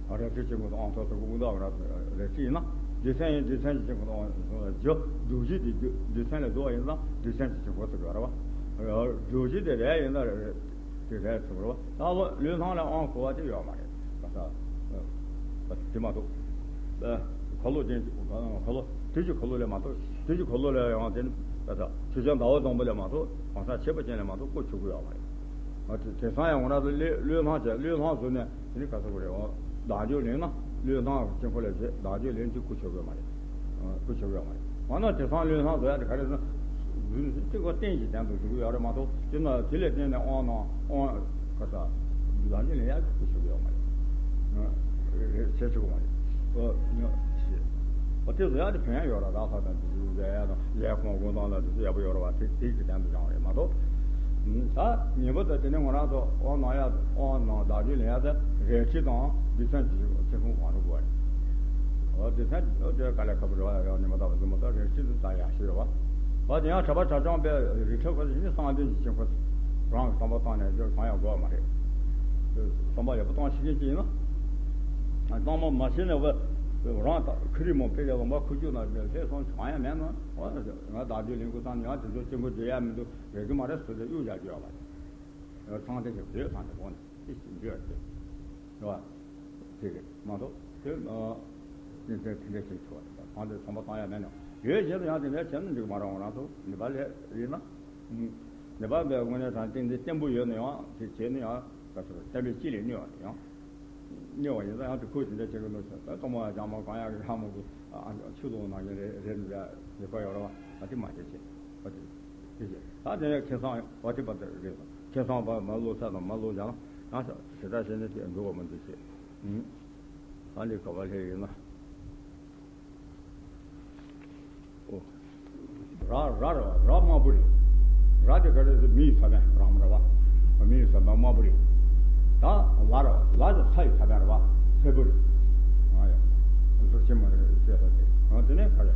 བ། རལ་གྲིའི་དཀྱིལ་འཁོར་དང་ཨང་ཐོག་ཐོག་གི་དབུ་མདའ་རལ་གྲི་ཡིན་ན་རྡུལ་ཚོན་ཡིན། རྡུལ་ཚོན་གྱི་དཀྱིལ་འཁོར་དང་རྒྱུ་རྡོ་རྗེ་དེ་རྡུལ་ཚོན་ལས་བཟོ་བ་ཡིན་ཙང་རྡུལ་ཚོན་གྱི་དཀྱིལ་འཁོར་ཟེར་དགོས་རེད་བ། རྡོ་རྗེ་དེ་རལ་ཡིན་ན་དེ་རལ་ཟེར་དགོས་རེད་བ། ད་ལོ་ལུས་ལྷང་ལ་ཨང་གོ་བ་དེ་ཡོད་མ་རེད། ག་ས་དེ་མ་གཏོགས་ཁ་ལོ་ཅན་ཁ་ལོ་དུས་ཀྱི་ཁ་ལོ་ལས་མ་གཏོགས་དུས་ཀྱི་ཁ་ལོ་ལས་ཡང་དེ་ནི་ག་ས་ཆུ་ཆེན་ཟླ་བ་བཟང་པོ་ལས་མ་གཏོགས་གང་ས་ཆེ་བ་ཅན་ལས་མ་གཏོགས་བཀོལ་ཆོག་གི་ཡོད་མ་རེད། ང་ཚོས་དེང་སང་ཡང་ང་རང་ཚོ་ལུས་ལུས་ལྷང་བྱས། ལུས་ལྷང་བཟོས་ནས་དེ་ནི་ག་ཚོད་རེད། འོ་བདག་འཇོག་ལེན་ན་ལུས་ལྷང་གི་དཀྱིལ་འཁོར་ལས་བྱས་བདག་འཇོག་ལེན་གྱི་བཀོལ་ཆོག་གི་མ་རེད། བཀོལ་ཆོག་གི་མ་རེད། འོ་ན་དེང་སང་ལུས་ལྷང་བཟོ་ཡ་དེ་ག་རེ་ཟེར་ན། གཅིག་པ་རྟེན་གྱི་སྟེང་དུ་བཟོ་གི་ཡོད་རེད་མ་གཏོགས་དེ་ན་དེ་ལས་བརྟེན་ནས་དབང་ན་དབང་ག་ས་བདག་འཇོག་ལེན་ཡ་གི་བཀོལ་ཆོག་གི་ཡོད་མ་རེད། བྱེད་ཆོག་གི་མ་རེད། འོ་ན་ཞེས། འོ་དེ་བཟོ་ཡ་དེ་ཕན་ཡོད་ར། ར་ས་དང་དེ་ཚོ་བཟོ་ཡ་དང་ལས་ཁུངས་དགོན་ཐང་ལ་དེ་ཚོ་ཡག་པོ་ཡོད་ར་བ། དེ་དེ་གི་སྟེང་དུ་སྦྱང་བ་རེད་མ་གཏོགས། ད་ཉེ་པོ་དང་དེ་ནས་ང་རང་ཚོ་དབང་གནང་ཡ་དབང་གནང་བདག་འཇོག་ལེན་ཡ་དེ་རལ་གྲི་དང་རྡུལ་ཚོན་གྱི་ཆེ་ཁུངས་གང་རུང་དགོས་རེད། འོ་རྡུལ་ཚོན་འོ་དེ་དཀའ་ལས་ཁག་པོ་རེད་བ། ཡང་ཉི་མ་ལྟ་བུ་གཟིགས་མ་ཐག་རལ་གྲི་དེ་ད་ཡག་ཤོས་རེད་བ། འོ་དེ་ཡང་གྲྭ་པ་གྲྭ་རྐྱང་པའི་རིགས་ཁྲོད་ཁོ་ཚོ་ནི་གསང་རྟེན་གྱི་དཀྱིལ་འཁོར་རང་གི་བསམ་པ་བཏང་ནས་འཇོག་གང་ཡང་དགོས་པ་མ་རེད། བསམ་པ་ཡག་པོ་བཏང་ཤེས་མཁན་ཅིག་ཡིན་ན། གཙང་མ་མ་ཤེས་ན་བ་རང་ད་ཁི་རི་མོ་ཕེ་ཡ་ལོང་པ་ཁུ་བྱུག་ན་ལྷས་སོང་གང་ཡང་མེད་ན། འོ་ང་བདག་འཇོག་ལེན་དགོས་བསམ་ཡང་དེ་ཚོ་དཀྱིལ་འཁོར་འཇོག་ཡ་མི་འདུག་རེད་གི་མ་རེད་ཟེར་ཏེ་གཡུག་བཞག་རྒྱུ་ཡོད་མ་རེད། གསང་རྟེན་གྱི་བོད་གསང་རྟེན་འོ་ནས་ཅི་ཞིག་འཇོག་ཡ་དེ་རེད་བ། དེ་རེད་མ་གཏོགས་དེ་ཨ་ནི་དེ་དེ་འདྲ་ཞིག་ཆོག་རེད། གསང་རྟེན་ཚང་མ་བཏང་ཡ་མེད་ན་ཡོད་བྱས་ན་ཡང་དེ་འདྲ་བྱས་ན་འགྲིག་མ་རེད། ང་རང་ཚོ་ནེ་པ་ལ་ཡིན་ན། ནེ་པ་ལ་དངོས་གནས་དྲང་གནས་བརྟན་པོ་ཡོད་ན་ཡང་དེ་བྱས་ན་ཡང་ག་ཚོད་བསྟན་པའི་དཀྱིལ་ལས་གནོད་པ་དེ་ཡང་། གནོད་པ་ཡིན་ཙང་ཡང་དེ་ཁོས་དེ་འདྲ་བྱེད་ཀྱི་འདུག་ཟེར། ད་གཏོང་མ་ཡང་ཅང་མ་གང་ཡག་གི་ལྷ་མོ་གི་ཆུ་ལོག་ནང་གི་རེད་རེད་འདུག་ཡ་ལས་ཀ་ཡོད་རེད་བ། ཨ་དེ་མ་བྱེད་བྱེད་ཨ་དེ་དེ་བྱེད། ད་དེ་ནས་ཁེ་བཟང་བ་དེ་པ་དེ་རེད། ཁེ་བཟང་བ་མ་ལོ་ས་དང་མ་ལོ་ཡང་ཡང་ཞེ་དྲག་བྱས་ནས་དེ་འགྲོ་བ་མི་འདུག་ཟེར། ཨ་ནི་ག་བ་ལྷས་ཡིན་ན། ཨོ། ར་ར་ར་ར་དམར་པོ་རེད། ར་དེ་ག་རེ་ཟེར་མི་ཡི་ས་བོན་རང་ར་བ། མི་ཡི་ས་བོན་དམར་པོ་རེད། ད་ལ་ར་བ་ལ་དེ་ས་ཡི་ས་བོན་ར་བ་སེར་པོ་རེད། ཨ་ཡ། ཟུར་ཆེན་མོ་རེད་ཅེས་ས་དེ་ཨ་དེ་ནས་ག་རེ།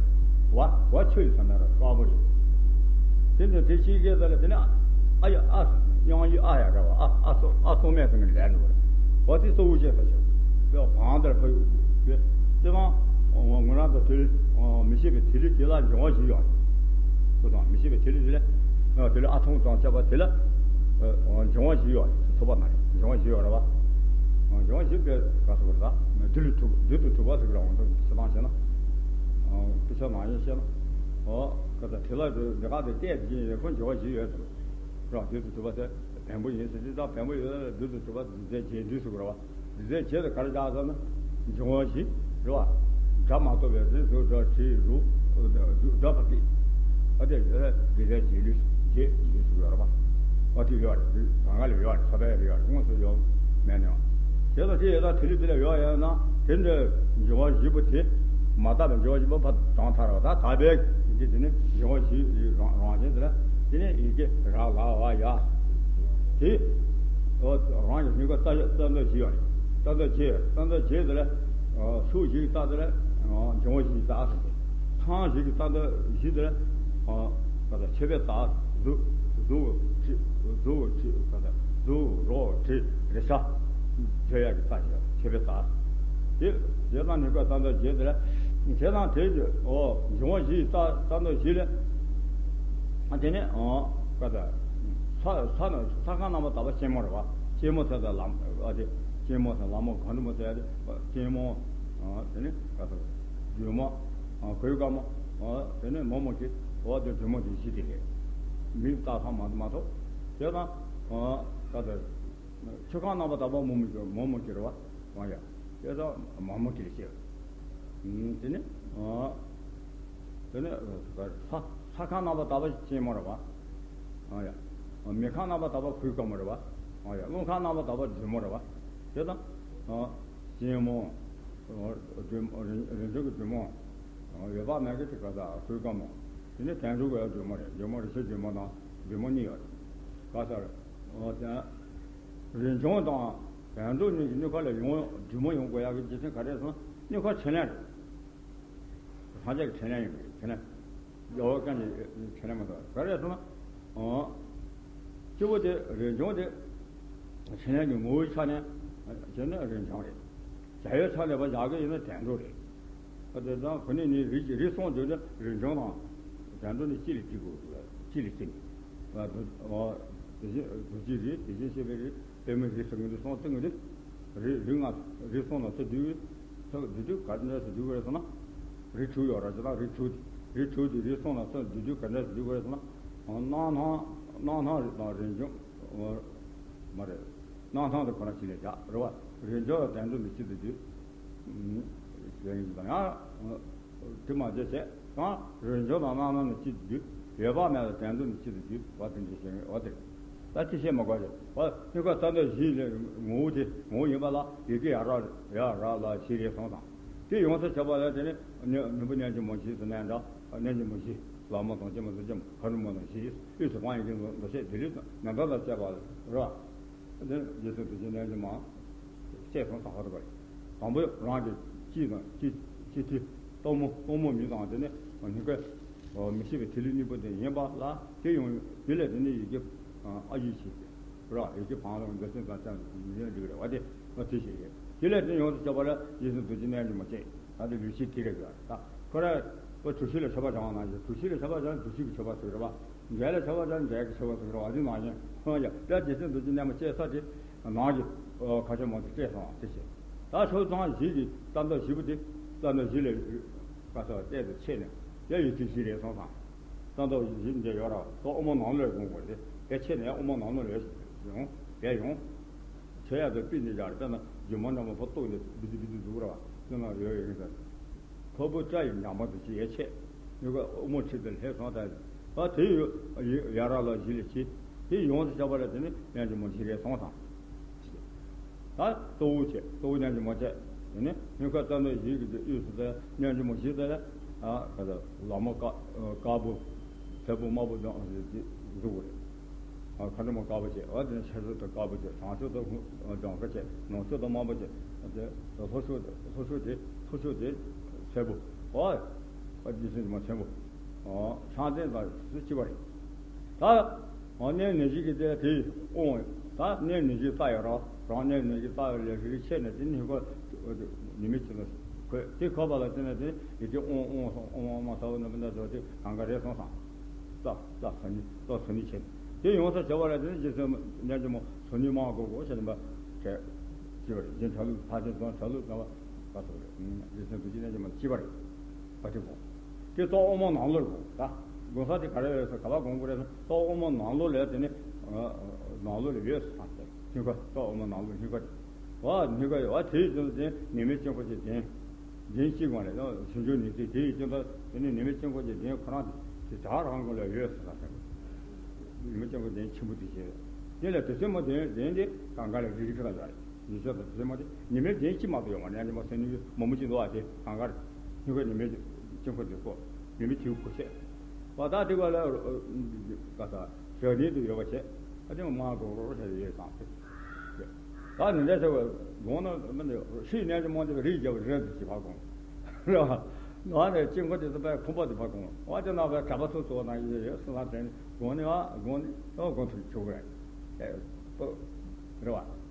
བ་བ་ཆུ་ཡི་ས་བོན་ར་དཀར་པོ་རེད། དེ་འདྲ་དེ་ཤེས་སྐད་ད་ལ་དེ་ནས་ཨ་ཡ་ཨ་དབྱངས་ཡིག་ཨ་ཡ་འདྲ་བ་ཨ་ཨ་སོ་ཨ་སོ་མེད་སོང་གི་ལས་འགྲོ་བ་རེད། འོ་དེ་གཙོ་བོ་བྱས་ས་ཞིག་དེ་བ་བང་དེར་ཕ་ཡུག་ཡོད། དེ་བང་ངོ་རང་དང་དེ་ལས་མི་ཤེས་པའི་དེ་ལས་དེ་ལ་འབྱུང་བ་ཞིག་ཡོད་རེད། ཁོ་དང་མི་ཤེས་པའི་དེ་ལས་དེ་ལ་དེ་ལས་ཨ་ཐུང་དང་བཅས་པ་དེ་ལ་འབྱུང་བ་ཞིག་ཡོད་རེད། ཐུབ་པ་མ་རེད། འབྱུང་བ་ཞིག་ཡོད་རེད་བ། འབྱུང་བ་ཞིག་པའི་ག་སོ་བར་ད་དུས་ལ་ཐུབ་དུས་དུ་གྲུབ་པ་ཟེར་གི་ལ་འོང་དུ་ཤི་སྟངས་བྱས་ན། དཔེ་ཆ་ནང་བཞིན་བཤད་ན། འོ་ག་ད་དེ་ལ་འདི་ག་དེ་བལྟས་དེ་ཁོ་འབྱུང་བ་ཞིག་ཡོད་དུ། རང་དུས་སུ་གྲུབ་པ་དེ་བེམ་པོ་ཡིན་ཟེར་དུས་ད་བེམ་པོ་ཡོད་ན་དུས་སུ་གྲུབ་པ་དུས་ཚོད་རྗེས་དུས་སུ་གྲུབ་པ། དུས་ཚོད་རྗེས་དུ་ག་རེ་བཞག་ཟེར་ན། འབྱུང་བ་བཞི་རེད་བ། སྒྲ་མ་གཏོགས་པའི་རི་གཟུགས་སྒྲ་དྲི་རོ་སྒྲ་བ་སྟེ། ཨ་དེ་དུས་ཚོད་རྗེས་དུས་རྗེས་དུས་སུ་ཡོད་རེད་བ། ཨ་དེ་ཡོད་རེད། དུས་གང་ག་ལ་ཡོད་རེད། ས་པའི་རེད་ཡོད་རེད། དངོས་སུ་ཡོད་མེད་ནས། དེ་དང་དེ་ཡོད་ད་དེ་ལུས་དེ་ལ་ཡོད་ཡོད་ན་དེ་འདྲ་འབྱུང་བ་བཞི་པོ་དེ་མ་དག་པའི་འབྱུང་བ་བཞི་པོ་ཕར་དྲངས་ཚར་བ་ད་དག་པའི་གི་དེ་ནི་འབྱུང་བ་བཞི་རང་རང་བཞིན་དེ་ལ་དེ་ནི་ཡི་གེ་ར་ལ་བ་ཡ། དེ་རང་གི་སྙིང་ག་རྩ་རྩ་འདོད་བཞི་ཡོད་རེད། རྩ་འདོད་བཞི་ཡོད། རྩ་འདོད་བཞི་དེ་ལ་ཕྱོགས་བཞི་གི་རྩ་དེ་ལ་འབྱུང་བ་བཞི་གི་རྩ་ཟེར་ཏེ། ཚང་བཞི་གི་རྩ་འདོད་བཞི་དེ་ལ་ག་ད་མཆོད་པའི་རྩ་གཟུགས་གཟུགས་དྲི་གཟུགས་དྲི་ག་ད་གཟུགས་རོ་དྲི་རེག་བྱ་བརྗོད་ཡག་གི་རྩ་བཞི་མཆོད་པའི་རྩ། དེ་དེ་དང་ནི་ག་རྩ་འདོད་བཞི་དེ་ལ་དེ་དང་དེ་ཨོ་འབྱུང་བ་བཞི་ཡི་རྩ་རྩ་འདོད་བཞི་ལ་ཨ་དེ་ནས་ཨོ་ག་ད་ས་ས་ན་ས་ཁང་རྣམ་པར་དག་པ་ཆེན་མོ་རེད་བ། ཆེན་མོ་ཚེ་དང་ལམ་ཨ་དེ་ཆེན་མོ་དང་ལམ་མོ་གང་རུང་མོ་ཚེ་ཨ་དེ་ཆེན་མོ་ཨ་དེ་ནས་ག་ད་བདུད་མོ། གོས་དཀར་མོ། དེ་ནས་མོག་མོག་གི་འོ་དེ་བདུད་མོ་དེ་བཞི་དེ་རེད། མི་རྟག་ཐམ་མ་མ་ཐོབ། དེ་དང་ག་ད་ཆུ་ཁང་རྣམ་པར་དག་པ་མོག་མོག་གི་མོག་མོག་གི་རེད་བ། ཨ་ཡ། དེ་དང་མོག་མོག་གི་ལ་བཤད། དེ་ནས་དེ་ནས་ས་ས་ཁང་རྣམ་པར་དག་པ་ཆེན་མོ་རེད་བ། ཨ་ཡ། མེ་ཁང་རྣམ་པར་དག་པ་གོས་དཀར་མོ་རེད་བ། ཨ་ཡ། རླུང་ཁང་རྣམ་པར་དག་པ་བདུད་མོ་རེད་བ། དེ་དང་ཆེན་མོ། རིན་རིན་ཆེན་གྱི་བདུད་མོ། འོད་དཔག་མེད་ཀྱི་དེ་ག་ས་གོས་དཀར་མོ། དེ་ནས་དལ་འབྱོར་གྱི་བདུད་མོ་རེད། བདུད་མོ་རེ་ཆེ་བདུད་མོ་དང་བདུད་མོ་གཉིས་ཡོད་རེད། ག་ས་རེད། འོ་དེ་རིན་ཆུང་དང་དལ་འབྱོར་གཉིས་ཀྱི་སྣོད་ཁ་ལ་ཡོང་བདུད་མོ་ཡོང་དགོས་ཡག་གི་རྒྱུ་མཚན་ག་རེ་ཟེར་ན་སྣོད་ཁ་ཕྲིན་ལས་རེད། སངས་རྒྱས་ཀྱི་ཕྲིན་ལས་ཡིན་པ་རེད། ཕྲིན་ལས། རྒྱལ་བ་བསྐལ་བརྒྱའི་ཕྲིན་ལས་མ་གཏོགས་ག་རེ་ཟེར་ན། ཨོ། སྤྱི་བོ་དེ་རིན་ཆུང་དེ། ཕྲིན་ལས་ཀྱི་ངོ་བོའི་ཆ་ནས་བྱས་ན་རིན་ཆུང་རེད། བྱ་བའི་ཆ་ནས་བཞག་གི་ཡིན་ན་དལ་འབྱོར་རེད། ཨ་དེ་ཙང་གོ་ནས་ནི་རིགས་ཀྱི་རིགས་གསུམ་བརྗོད་ན་རིན་ཆུང་དང་དལ་འབྱོར་ནི་གཅིག་ལ་གཅིག་དགོས། གཅིག་ལ་གཅིག་ནི། ཨ་དེ་བཞིན་རྡོ་རྗེ་རིགས་དེ་བཞིན་གཤེགས་པའི་རིགས་པདྨའི་རིགས་ཟེར་གི་འདུག་གསུམ་བསྟན་གི་འདུག་རིགས་རིགས་ལྔ་རིགས་གསུམ་ལ་ཚུར་བསྡུས་ཚུར་བསྡུས་དུས་ག་འདྲ་ཞིག་བསྡུས་དགོས་རེད་ཟེར་ན། རིགས་དྲུག་ཡོད་ར་ཅི་ད་རིགས་དྲུག་རིགས་དྲུག་དེ་རིགས་གསུམ་ལ་ཚུར་བསྡུས་དུས་ག་འདྲ་ཞིག་བསྡུས་དགོས་རེད་ཟེར་ན། སྣང་སྣང་སྣང་སྣང་རིགས་དང་རིན་འབྱུང་། མ་རེད། སྣང་སྣང་དེ་ཁོ་ན་གཅིག་ལ་བཞག་རེད་བ། རིན་འབྱུང་ལ་དལ་འབྱོར་ནི་གཅིག་ཏུ་བསྡུས། ཞེས་ཡིན་དང་ཡང་། དེ་མ་བྱས་བྱས་ཙང་རིན་འབྱུང་དང་སྣང་སྣང་ནི་གཅིག་ཏུ་བསྡུས། འོད་དཔག་མེད་ལ་དལ་འབྱོར་ནི་གཅིག་ཏུ་བསྡུས་པ་དེ་འདྲ་ཞིག་ཡིན་པ་དེ་རེད། ད་དེ་བཤད་མ་དགོས་རེད་བ། སྣོད་ཁ་རྩ་འདོད་བཞི་ལས་ངོ་བོ་དེ་ངོ་བོ་ཡིན་པ་ལ་ཡི་གེ་ཡ་ར་ཡ་ར་ལ་བཞི་རེད་གསུངས་དང་། དེ་ཡོངས་སུ་ཁྱབ་པ་ལ་དེ་ནི་མི་བུ་རྣལ་འབྱོར་མ་བཞི་ཟེར་ནས་འདྲ། རྣལ་འབྱོར་མ་བཞི། ལྷ་མོ་དང་ཅི་མོ་དང་ཅི་མོ་མཁའ་འགྲོ་མ་དང་བཞི། དབུས་སུ་འཕང་ཡི་གེ་མདོ་བཤད་དེ་ལས་མེ་མདའ་དང་བཅས་པ་རེད་བ། དེ་རྗེ་བཙུན་རྡོ་རྗེ་རྣལ་འབྱོར་མ། བཅས་སོང་དང་ཧོ་ཏི་བ། དང་པོ་རང་གི་སྤྱི་དང་སྤྱི་སྤྱི་ཐུས་སྟོང་མོ་སྟོང་མོ་མི་དང་དེ་ནི་མི་མཁས། མི་ཤེས་པའི་ཐིག་ལེ་གཉིས་པོ་དེ་ཡིན་པ་ལ་དེ་ཡོང་དེ་ལས་དེ་ནི་ཡི་གེ་ཨ་ཡིག་ཆེ་ར་ཡི་གེ་བང་ལ་འདི་སེམས་དང་ཅང་མི་ཡོང་འགྲིག་རེད་བ། དེ་ང་དེ་ཤེས་ཡོད། དེ་ལས་དེ་ཡོངས་སུ་ཁྱབ་པ་ལ་རྗེ་བཙུན་རྡོ་རྗེ་རྣལ་འབྱོར་མ་བཅས་ད་དེ་ལུས་ཤེས་དེ་རེད་ག་ད་ཁོ་ར་ཁོ་གྲུབ་ཆེན་ལ་མཆོད་པ་བྱ་བ་ནང་བཞིན་གྲུབ་ཆེན་ལ་མཆོད་པ་བྱ་ན་གྲུབ་ཆེན་གྱི་མཆོད་པ་ཟེར་རེད་བ། འགལ་ལ་མཆོད་པ་བྱ་ན་འགལ་གྱི་མཆོད་པ་ཟེར་རེད་བ། དེ་ནང་བཞིན་ཧང་ཡ་ད་རྗེ་བཙུན་རྡོ་རྗེ་རྣལ་འབྱོར་མ་བཅས་ས་དེ། ནང་གི་ཁ་ཆེ་མང་ཆེ་སྤྲད་སོང་བ་དེ་བྱས། ད་ཕྱོགས་ཚང་བཞི་གི་རྩ་འདབ་བཞི་པོ་དེ་རྩ་འདབ་བཞི་ལས་བཀའ་ས་བལྟས་ཏེ་ཆེ་ནས་ཡ་ཡི་ཐིག་བཞི་རེད་སོང་ཙང་། རྩ་འདབ་བཞི་འདི་ཡོད་ར་ད་དབུ་མ་ནང་ལོགས་དགོངས་དགོས་ཏེ་ཡ་ཆེ་ནས་དབུ་མ་ནང་ལོགས་ལས་ཡོང་ཡ་ཡོང་། ཆེ་ཡ་དེ་པི་ནི་ཡར་དཔེར་ན་རྒྱུ་མ་འདྲ་མ་ཕོ་ཏོག་ནས་བི་དི་བི་དི་འཛུགས་ར་བ་དེ་ན་ཡོད་ཡོད་ཡིན་ས། ཕ་བུ་སྐྲ་ཡི་ཉག་མ་དེ་ཅི་ཡ་ཆེ། ཡོད་ག་དབུ་མ་ཁྲིད་དེ་ལྷས་སོང་ད། ཨ་དེ་ཡོད་ཡ་ར་ལ་བཞི་ལས་ཆེ། དེ་ཡོངས་སུ་ཁྱབ་པ་ལ་དེ་ནི་རྣལ་འབྱོར་མ་བཞི་རེད་སོང་ཙང་། ད་གཙོ་བོ་བྱས་གཙོ་བོ་རྣལ་འབྱོར་མ་བཅས། དེ་ནི་སྣོད་ཁ་རྩ་འདབ་བཞི་གི་དེ་དབུས་སུ་དེ་རྣལ་འབྱོར་མ་བཞི་དེ་ལ་ཨ་ག་ད་ལ་མོ་དཀར་དཀར་པོ་སེར་པོ་དམར་པོ་དང་འདི་འདུག་གོ་རེད། ཨ་མཁའ་འགྲོ་མ་དཀར་པོ་བཅས། ཨ་དེ་ནི་ཤར་ཕྱོགས་དང་དཀར་པོ་བཅས། བྱང་ཕྱོགས་དང་ལྗང་ཁུ་བཅས། ནུབ་ཕྱོགས་དང་དམར་པོ་བཅས། ཨ་དེ་ལྷོ་ཕྱོགས་ལྷོ་ཕྱོགས་དེ་ལྷོ་ཕྱོགས་དེ་སེར་པོ། ཨ་ཨ་རྗེ་བཙུན་མ་ཆེན་པོ། ཨ་ཤཱཀྱ་དང་སུ་གཅིག་པ་རེད། ད་རང་གནས་ནད་གཞི་གི་དེ་དེ་དབང་། ད་གནས་ནད་གཞི་རྩ་ཡོད་ར། རང་གནས་ནད་གཞི་རྩ་ཡོད་ལས་རིགས་ཆད་ནས་དེ་ནི་ཁོ་ནད་མེད་ཅིག་ལ་འཁོད། དེ་འཁོད་པ་ལ་བརྟེན་ནས་དེ་ནི་ཡི་གེ་དབང་དབང་སོང་། དབང་དབང་མ་ཚ་བོ་ནི་མི་འདྲ་འགྲོ་དེ་གང་ག་རེད་སོང་ཙང་། རྩ་རྩ་ས་ནི་རྩ་ས་ནི་ཆད་དེ་ཡོང་ས་བྱ་བ་ལ་དེ་ནི་རྗེ་བཙུན་རྣལ་འབྱོར་མ་ས་ནི་མ་གོ་གོ་ཞེས་ནི་མ་བྱས། ཅི་བ་རེད། རྗེ་གྲགས་ལུགས་ཕ་ཆེན་རྫོང་གྲགས་ལུགས་ལ་བ་ག་ཐུབ་རེད། རྗེ་བཙུན་རྡོ་རྗེ་རྣལ་འབྱོར་མ་ཅི་བ་རེད། བ་དེ་དགོངས། དེ་རྟོག་དབང་མོ་ནང་ལོགས་དགོངས། ད་དགོངས་ས་དེ་ག་རེ་རེད་ཟེར། ག་པར་དགོངས་དགོས་རེད་ཟེར། རྟོག་དབང་མོ་ནང་ལོགས་ལ་དེ་ནི་ནང་ལོགས་ལ་ཡོད་ཟེར་ཟེར། སྙིང་ཁ། རྟོག་དབང་མོ་ནང་ལོགས་སྙིང་ཁ་དེ། བ་སྙིང་ཁ་ཡོད་བ། དེའི་རྒྱུ་མཚན་ནད་མེད་དཀྱིལ་འཁོར་གྱི་གདན། གདན་གཅིག་དགོངས་རེད། ཡང་ཞིང་སྦྱོར་ནི་དེ་དེའི་རྒྱུ་མཚན་དེ་ནི་ནད་མེད་དཀྱིལ་འཁོར་གྱི་གདན་ཁོ་རང་དེ་དེ་བྲག་རང་ངོས་ལ་ཡོད་ཟེར་ཟེར། ནད་མེད་དཀྱིལ་འཁོར་གདན་ཆེན་པོ་དེ་བྱས། དེ་ལ་དེ་ཚོད་མ་གདན་གདན་དེ་གང་ག་ལ་རིག་རིག་ཁ་ལ་ཡོད་རེད། ཡིན་ཤོག་དང་དེ་མ་དེ་ཉི་མའི་གདན་གཅིག་མ་གཏོགས་ཡོད་མ་རེད། ཉི་མ་སེམས་ནི་མོ་མོ་གཅིག་འདུག་ཨ། དེ་གང་གར་ཉི་མ་ཉི་མའི་གཅིག་ཁོ་དེ་ཀོ་ཉི་མའི་དེའུ་ཁོ་ཆད། བ་ད་དེ་ག་ལ་ག་ས་ཞག་ཉིན་དུ་ཡོད་པ་བྱས། ཨ་དེ་མ་མ་གོ་རོ་ཆ་ཡོད་ཙང་དེ། ད་ནི་འདྲ་ཟེར་བ་དགོངས་ན་མི་འདི་ཤི་ནས་ཀྱི་མོ་དེ་རིགས་རྒྱབ་རེད་དུ་ཅི་ཕ་དགོངས་རེད་བ། ང་ནས་དཀྱིལ་འཁོར་དེ་ཚོ་པའི་ཁུམ་པ་དེ་ཕ་དགོངས། བ་དེ་ན་པའི་གྲྭ་པ་ཚོ་ཚོ་ན་ཡོད་ཡོད་སུ་ལ་དྲན་དགོངས་ནས་བ་དགོངས་ནས་ཨོ་དགོངས་ཐུབ་ཆོག་གི་རེད། ཨེ་ཨོ་རེད་བ།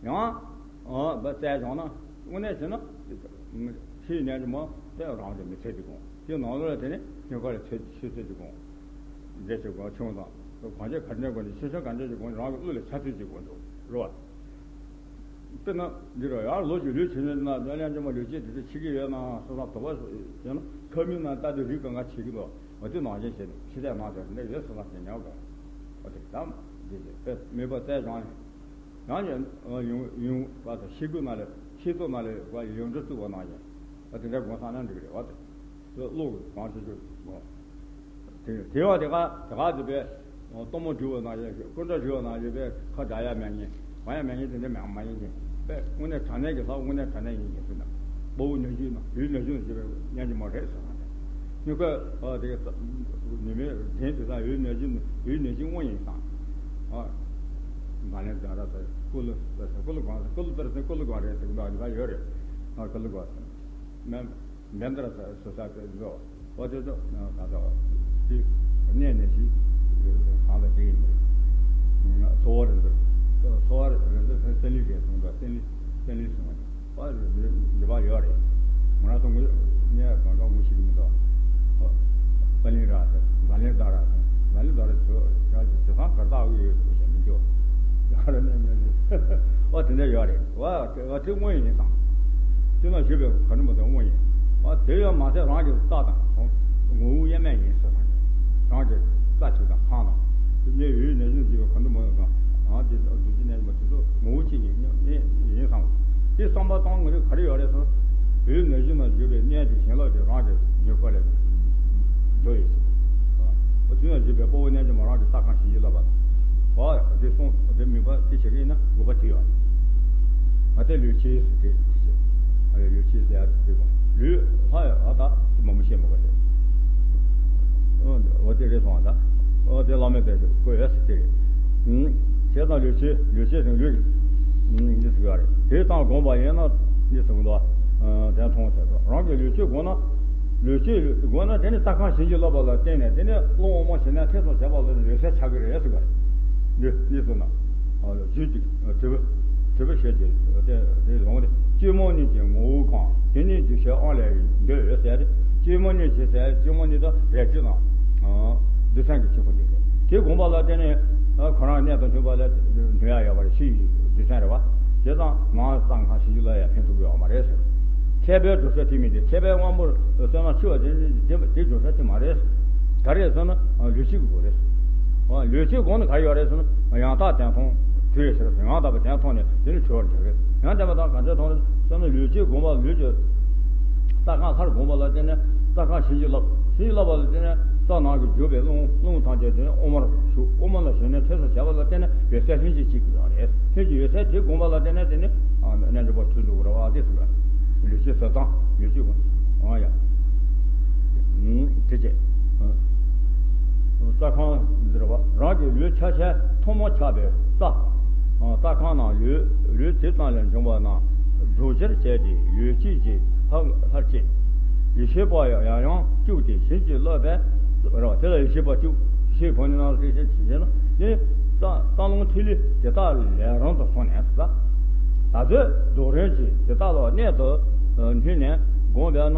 ཡང་ཨ་བ་བཙལ་བྱུང་ན་དངོས་གནས་བྱས་ན་ཤི་ནས་ཀྱི་མོ་དེ་རང་གི་མི་ཚེ་དེ་དགོངས། དེ་ནང་ལོགས་ལ་དེ་ནས་སྙིང་ཁ་ལ་ཚེ་ཤི་ཚེ་དེ་དགོངས། འདྲེ་ཞིག་དགོངས། ཆུང་དང་གང་ཅི་ག་འདྲ་དགོངས་ནས་ཤི་ཤི་ག་འདྲ་ཞིག་དགོངས། རང་གི་བློ་ལ་ཆ་ཚུལ་ཅིག་དགོངས་འདུག་རེད་བ། དཔེར་ན་འདི་རུ་ཡར་ལོ་རྒྱུས་ལུས་བྱེད་ནས་ན་ཉ་ལན་ཅི་མ་ལུས་བྱེད་དེ་ཚོ་འཆི་གི་ཡོད་ན་སོ་སོ་དོགས་པ་བྱས་ན་ཁ་མིན་ན་ལྟ་དུས་རིགས་གང་ག་བྱེད་ཀྱི་འདུག་འོ་དེ་ནང་བཞིན་བྱས་ནས་ཕྱི་ལྟས་ནང་དུ་འདི་འདྲ་ཡོད་སོང་ཙང་དེ་ཉལ་དགོས། འོ་དེ་དམ་འདི་ཞེས་དཔེ་མོས་པ་བཙལ་བྱུང་ནས། ཡང་ཡང་ཡུང་ཡུང་བ་དང་ཤེལ་སྒོ་ནང་ལ་ཤེལ་ཏོག་ནང་ལ་བ་ཡོངས་གྲུབ་བཙུགས་པ་ནང་བཞིན། ཨ་དེ་འདྲ་དགོངས་བསམ་ན་འགྲིག་གི་རེད་བ། དེ་བློ་གི་གང་ཤེས་ཤིག་དགོངས། དེ་དེ་བ་དེ་ག་དེ་ག་དེ་པའི་གཏོར་མ་སྒྲིལ་བ་ནང་བཞིན་སྐུ་འདྲ་སྒྲིལ་བ་ནང་བཞིན་པའི་ཁ་བརྡ་ཡ་མེད་ཉིན་གང་ཡ་མེད་ཉིན་དེ་འདྲ་མེད་མ་ཡིན་ཅིང་པའི་དངོས་གནས་དྲང་གནས་ཀྱི་ལྷ་དངོས་གནས་དྲང་གནས་ཡིན་ཅིང་ཟེར་ན། དཔའ་བོ་ནུས་ཤུགས་ན་ཡུལ་ནུས་ཤུགས་ན་ཞེས་པའི་སྙན་གྱི་མ་རེད་ཟེར་བ་རེད། སྙིང་ཁ་ཨ་དེ་ག་ནུས་མེད་རྒན་དེ་དག་ཡུལ་ནུས་ཤུགས་ཡུལ་ནུས་ཤུགས་དངོས་ཡིན་ཙང་། ཨ་ང་ལན་ཛ་ར་ཟེར་ཀུ་ལུ་ཟེར་ཀུ་ལུ་གང་ཟེར་ཀུ་ལུ་ཏར་ཟེར་ཀུ་ལུ་གང་རེད་ཟེར་གི་འདུག་འདི་ག་ཡོད་རེད། ང་ཀུ་ལུ་གང་ཟེར་མེད། མེན་དར་ཟེར་སོ་ས་ཀའི་འགྲོ། ཨོ་དེ་ཚོ་ང་ཚོ་དེ་གནས་ནས་ཤིག་གང་ལ་དེ་ཡིན་པས། འཚོ་བ་རེད་འདུག་འཚོ་བ་རེད་འདུག་སེམས་ལི་རེད་གསུངས་པ་སེམས་ལི་སེམས་ལི་གསུངས་པ་འདི་པ་ཡོད་རེད། ང་རང་ཚོ་ངོས་ནས་གང་གང་ངོ་ཤེས་ཀྱི་མི་འདུག་ཨོ་པ་ལིན་ར་ཟེར་ཛ་ལིན་ད་ར་ཟེར་ཛ་ལིན་ད་ར་ཚོ་ཡང་ཇི་ཚང་གར་བཏགས་ཡོད་ཡོད་ཟེར་མི་འདུག་ཡང་རེ་ནས་ནས་ཨོ་དེ་འདྲ་ཡོད་རེད། ཨོ་དེ་དངོས་ཡིན་བསམ། དེ་ན་ཞུས་པའི་ག་རེ་མ་གཏོགས་དངོས་ཡིན། ཨ་དེ་ཡང་མ་ཚད་རང་གི་རྩ་དང་ངོ་བོ་དབྱེར་མེད་ཡིན་ཟེར་བ་ནི། རང་གི་རྩ་ཆུ་དང་ཁང་དང་། དེ་ནས་ཡུལ་ནས་བཞིན་བརྗོད་པའི་ག་འདུ་མ་ཡོང་ཙང་། ཨ་དེ་བདུད་ཀྱི་གནས་མ་དེ་ཚོ་ངོ་བོ་གཅིག་ཡིན་ཡིན་བསམ། དེ་བསམ་པ་བཏང་ངོ་རེ་ག་རེ་ཡོད་རེད་ཟེར། ཡུལ་ནས་བཞིན་ན་བརྗོད་པའི་གནས་དེ་བྱིན་རླབས་དེ་རང་གི་ཉེ་འཁོར་ལ་འགྲོ་ཡོད་ཟེར། ཨ་དེ་ན་བརྗོད་པའི་དཔའ་བོ་རྣལ་འབྱོར་མ་རང་གི་རྩ་ཁང་བྱིན་གྱིས་བརླབས་པ་དང་། ཨ་དེ་གསུངས་དེ་མིན་པ་དེ་བྱེད་ཀྱི་ཡིན་ན་དགོས་པ་དེ་ཡོད་རེད། ང་ཚོས་ལུས་ཕྱིས་སུ་དེ་ཨ་ལུས་ཕྱིས་སུ་ཡར་དེ་ལུས་ལྷ་ཡོད་ཨ་ད་དེ་མ་མོ་ཤེས་མ་གོ་དེ། འོ་དེ་རེད་སོང་ཨ་ད། འོ་དེ་བླ་མེད་པའི་བཀོད་ཡོད་སུ་དེ་རེད། བྱས་ཙང་ལུས་ཕྱིས་ལུས་ཕྱིས་སུ་ལུས་འདི་སུ་ཡོད་རེད། དེ་ཙམ་དགོངས་པ་ཡིན་ན་འདི་སུ་གོ་འདུག་དེ་མཐོང་ཟེར་རང་གི་ལུས་ཕྱིས་དགོངས་ན། ལུས་ཕྱིས་དགོངས་ན་དེ་ནི་རྩ་ཁང་བྱིན་གྱིས་བརླབས་པ་ལ་བརྟེན་ནས་དེ་ནི་རླུང་དབང་མོ་ཞེ་ནས་ཐེ་ཚོམ་བྱས་པ་ལ་ནི་ལུས་སེལ་ཆགས་ཀྱི་རེད་ཟེར་བ་རེད། འདི་འདི་སོང་ན། ཨ་ལ་རྒྱུད་ཀྱི་དྲིལ་བུ་དྲིལ་བུ་ཞེས་བྱས་དེ་དེ་ལོང་རེད། གཅེར་མོ་གཉིས་ཀྱི་ངོ་བོ་གང་དེ་ནི་འདུས་བྱས་དབང་ལས་འདོད་ཟེར་ཏེ། གཅེར་མོ་གཉིས་ཀྱི་ཟེར་གཅེར་མོ་གཉིས་དང་རལ་གྲི་དང་། རྡུལ་ཚོན་གྱི་གཅིག་པོ་འདི་རེད། དེ་དགོངས་པ་ལ་བརྟེན་ནས་ཁོ་རང་གནད་དུ་འཁྲུལ་པ་ལ་འདོད་ཡ་ཡོད་པ་རེད། ཕྱི་ཡི་རྡུལ་ཚོན་རེད་བ། དེ་དང་ནང་གཙང་ཁང་བྱིན་གྱིས་བརླབས་ཡ་ཕན་ཐོགས་ཡོད་མ་རེད་ཟེར། མཁས་པའི་འགྲོ་ས་དེ་མིན་ཏེ། མཁས་པའི་དབང་པོར་བསམ་ན་འཆི་བ་དེ་དེ་དེ་འགྲོ་ས་དེ་མ་རེད། ག་རེ་ཟེར་ན་ལུས་ཕྱིས་ཀྱི་སྒོ་རེད། ལུས་ཕྱིས་སྒོ་ནི་ག་ཡོད་རེད་ཟེར་ན་ཡང་དག་བདེན་མཐོང་དུ་ཡོད་ཕྱིར་ཡང་དག་པའི་བདེན་མཐོང་ནས་དེ་ནི་གྲོལ་བར་བྱ་བས། ཡང་དེ་མ་ཐག་ག་འདྲ་མཐོང་རེད་ཟེར་ན་ལུས་ཕྱིས་དགོངས་པ་ལུས་ཀྱི་རྩ་ཁང་ལྷར་དགོངས་པ་ལ་བརྟེན་ནས་རྩ་ཁང་བྱིན་གྱིས་བརླབས། བྱིན་གྱིས་བརླབས་པ་ལ་བརྟེན་ནས་རྩ་ནང་གི་རྒྱུ་བའི་རླུང་རླུང་ཐམས་ཅད་དེ་ནི་དབུ་མར་ཞུགས། དབུ་མ་ལ་ཞུགས་ནས་ཐོས་བསམ་བྱས་པ་ལ་བརྟེན་ནས་འོད་གསལ་ལྷན་ཅིག་སྐྱེས་ཀྱི་ཡོད་རེད། ལྷན་ཅིག་འོད་གསལ་དེ་དགོངས་པ་ལ་བརྟེན་ནས་དེ་ནི་རྣལ་འབྱོར་པ་ཐོས་འགྲོ་གི་རེད་བ། དེ་ཟེར་བ་ལུས་ཕྱིས་ཟེར་སྟངས་ལུས་ཕྱིས་དགོངས་ཨ་ཡ། དེ་བྱས། རྩ་ཁང་འདིར་བ་རང་གི་ལུས་ཆ་ཤས་ཐོག་མ་ཆགས་པའི་རྩ། རྩ་ཁང་ནང་ལུས་ལུས་དེ་ཙམ་ལས་འབྱུང་བ་རྣམས་རྫོགས་ཕྱིར་བྱས་ཏེ་ལུས་ཕྱིས་ཀྱི་ལྷར་ལྷར་བཅས། ཡེ་ཤེས་པ་ཡང་ཡང་བཅུག་སྟེ་བྱིན་གྱིས་བརླབས་པས་རེད་བ། དེ་ལ་ཡེ་ཤེས་པ་བཅུག་ཆོས་གོང་ནས་རྣམ་གཞག་ཤེས་བྱེད་ཅེས་ན་ནི། རྩ་རྩ་རླུང་ཐིག་ལེ་དེ་དག་ལས་རང་དུ་སོང་ནས་སོ། ད་གཟོད་རྫོགས་རིམ་གྱི་དེ་དག་ལ་གནད་དུ་བསྣུན་ནས་བསྒོམས་པས་ན།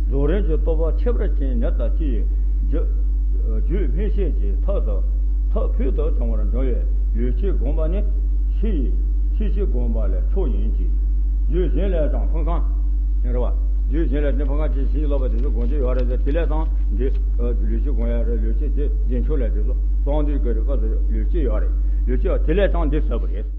རྫོགས་རིམ་གྱི་རྟོགས་པ་ཁྱད་པར་ཅན་ཉིད་དང་བཅས་རྒྱུད་རྒྱུད་སྨིན་བྱེད་ཀྱི་ཐབས་སུ་ཐབས་ཕུལ་དུ་བྱུང་བར་འགྱུར་བས། ལུས་ཀྱི་བསྒོམ་པ་ནི་ཕྱི་ཡི་ཕྱི་ཕྱི་བསྒོམ་པ་ལས་མཆོག་ཡིན་གྱི། རྒྱུད་གཞན་ལས་ཀྱང་ཕུང་ཁམས་རེད་བ། རྒྱུད་གཞན་ལས་ནི་ཕུང་ཁམས་ཀྱི་བྱིན་གྱིས་རློབ་པ་དེ་ཚོ་བསྒོམ་རྒྱུ་ཡོད་རེད་ཟེར། དེ་ལས་ཀྱང་འདི་ལུས་ཀྱི་བསྒོམ་ཡ་རེད། ལུས་ཀྱི་དེ་རྒྱུན་ཆོད་ལས་དེ་ཚོ་གསང་འདུས་ཀྱི་རིག་པ་ཚོ་ལུས་ཀྱི་ཡོད་རེད། ལུས་ཀྱི་དེ་ལས་ཀྱང་འདི་ཟབ་པ་རེད།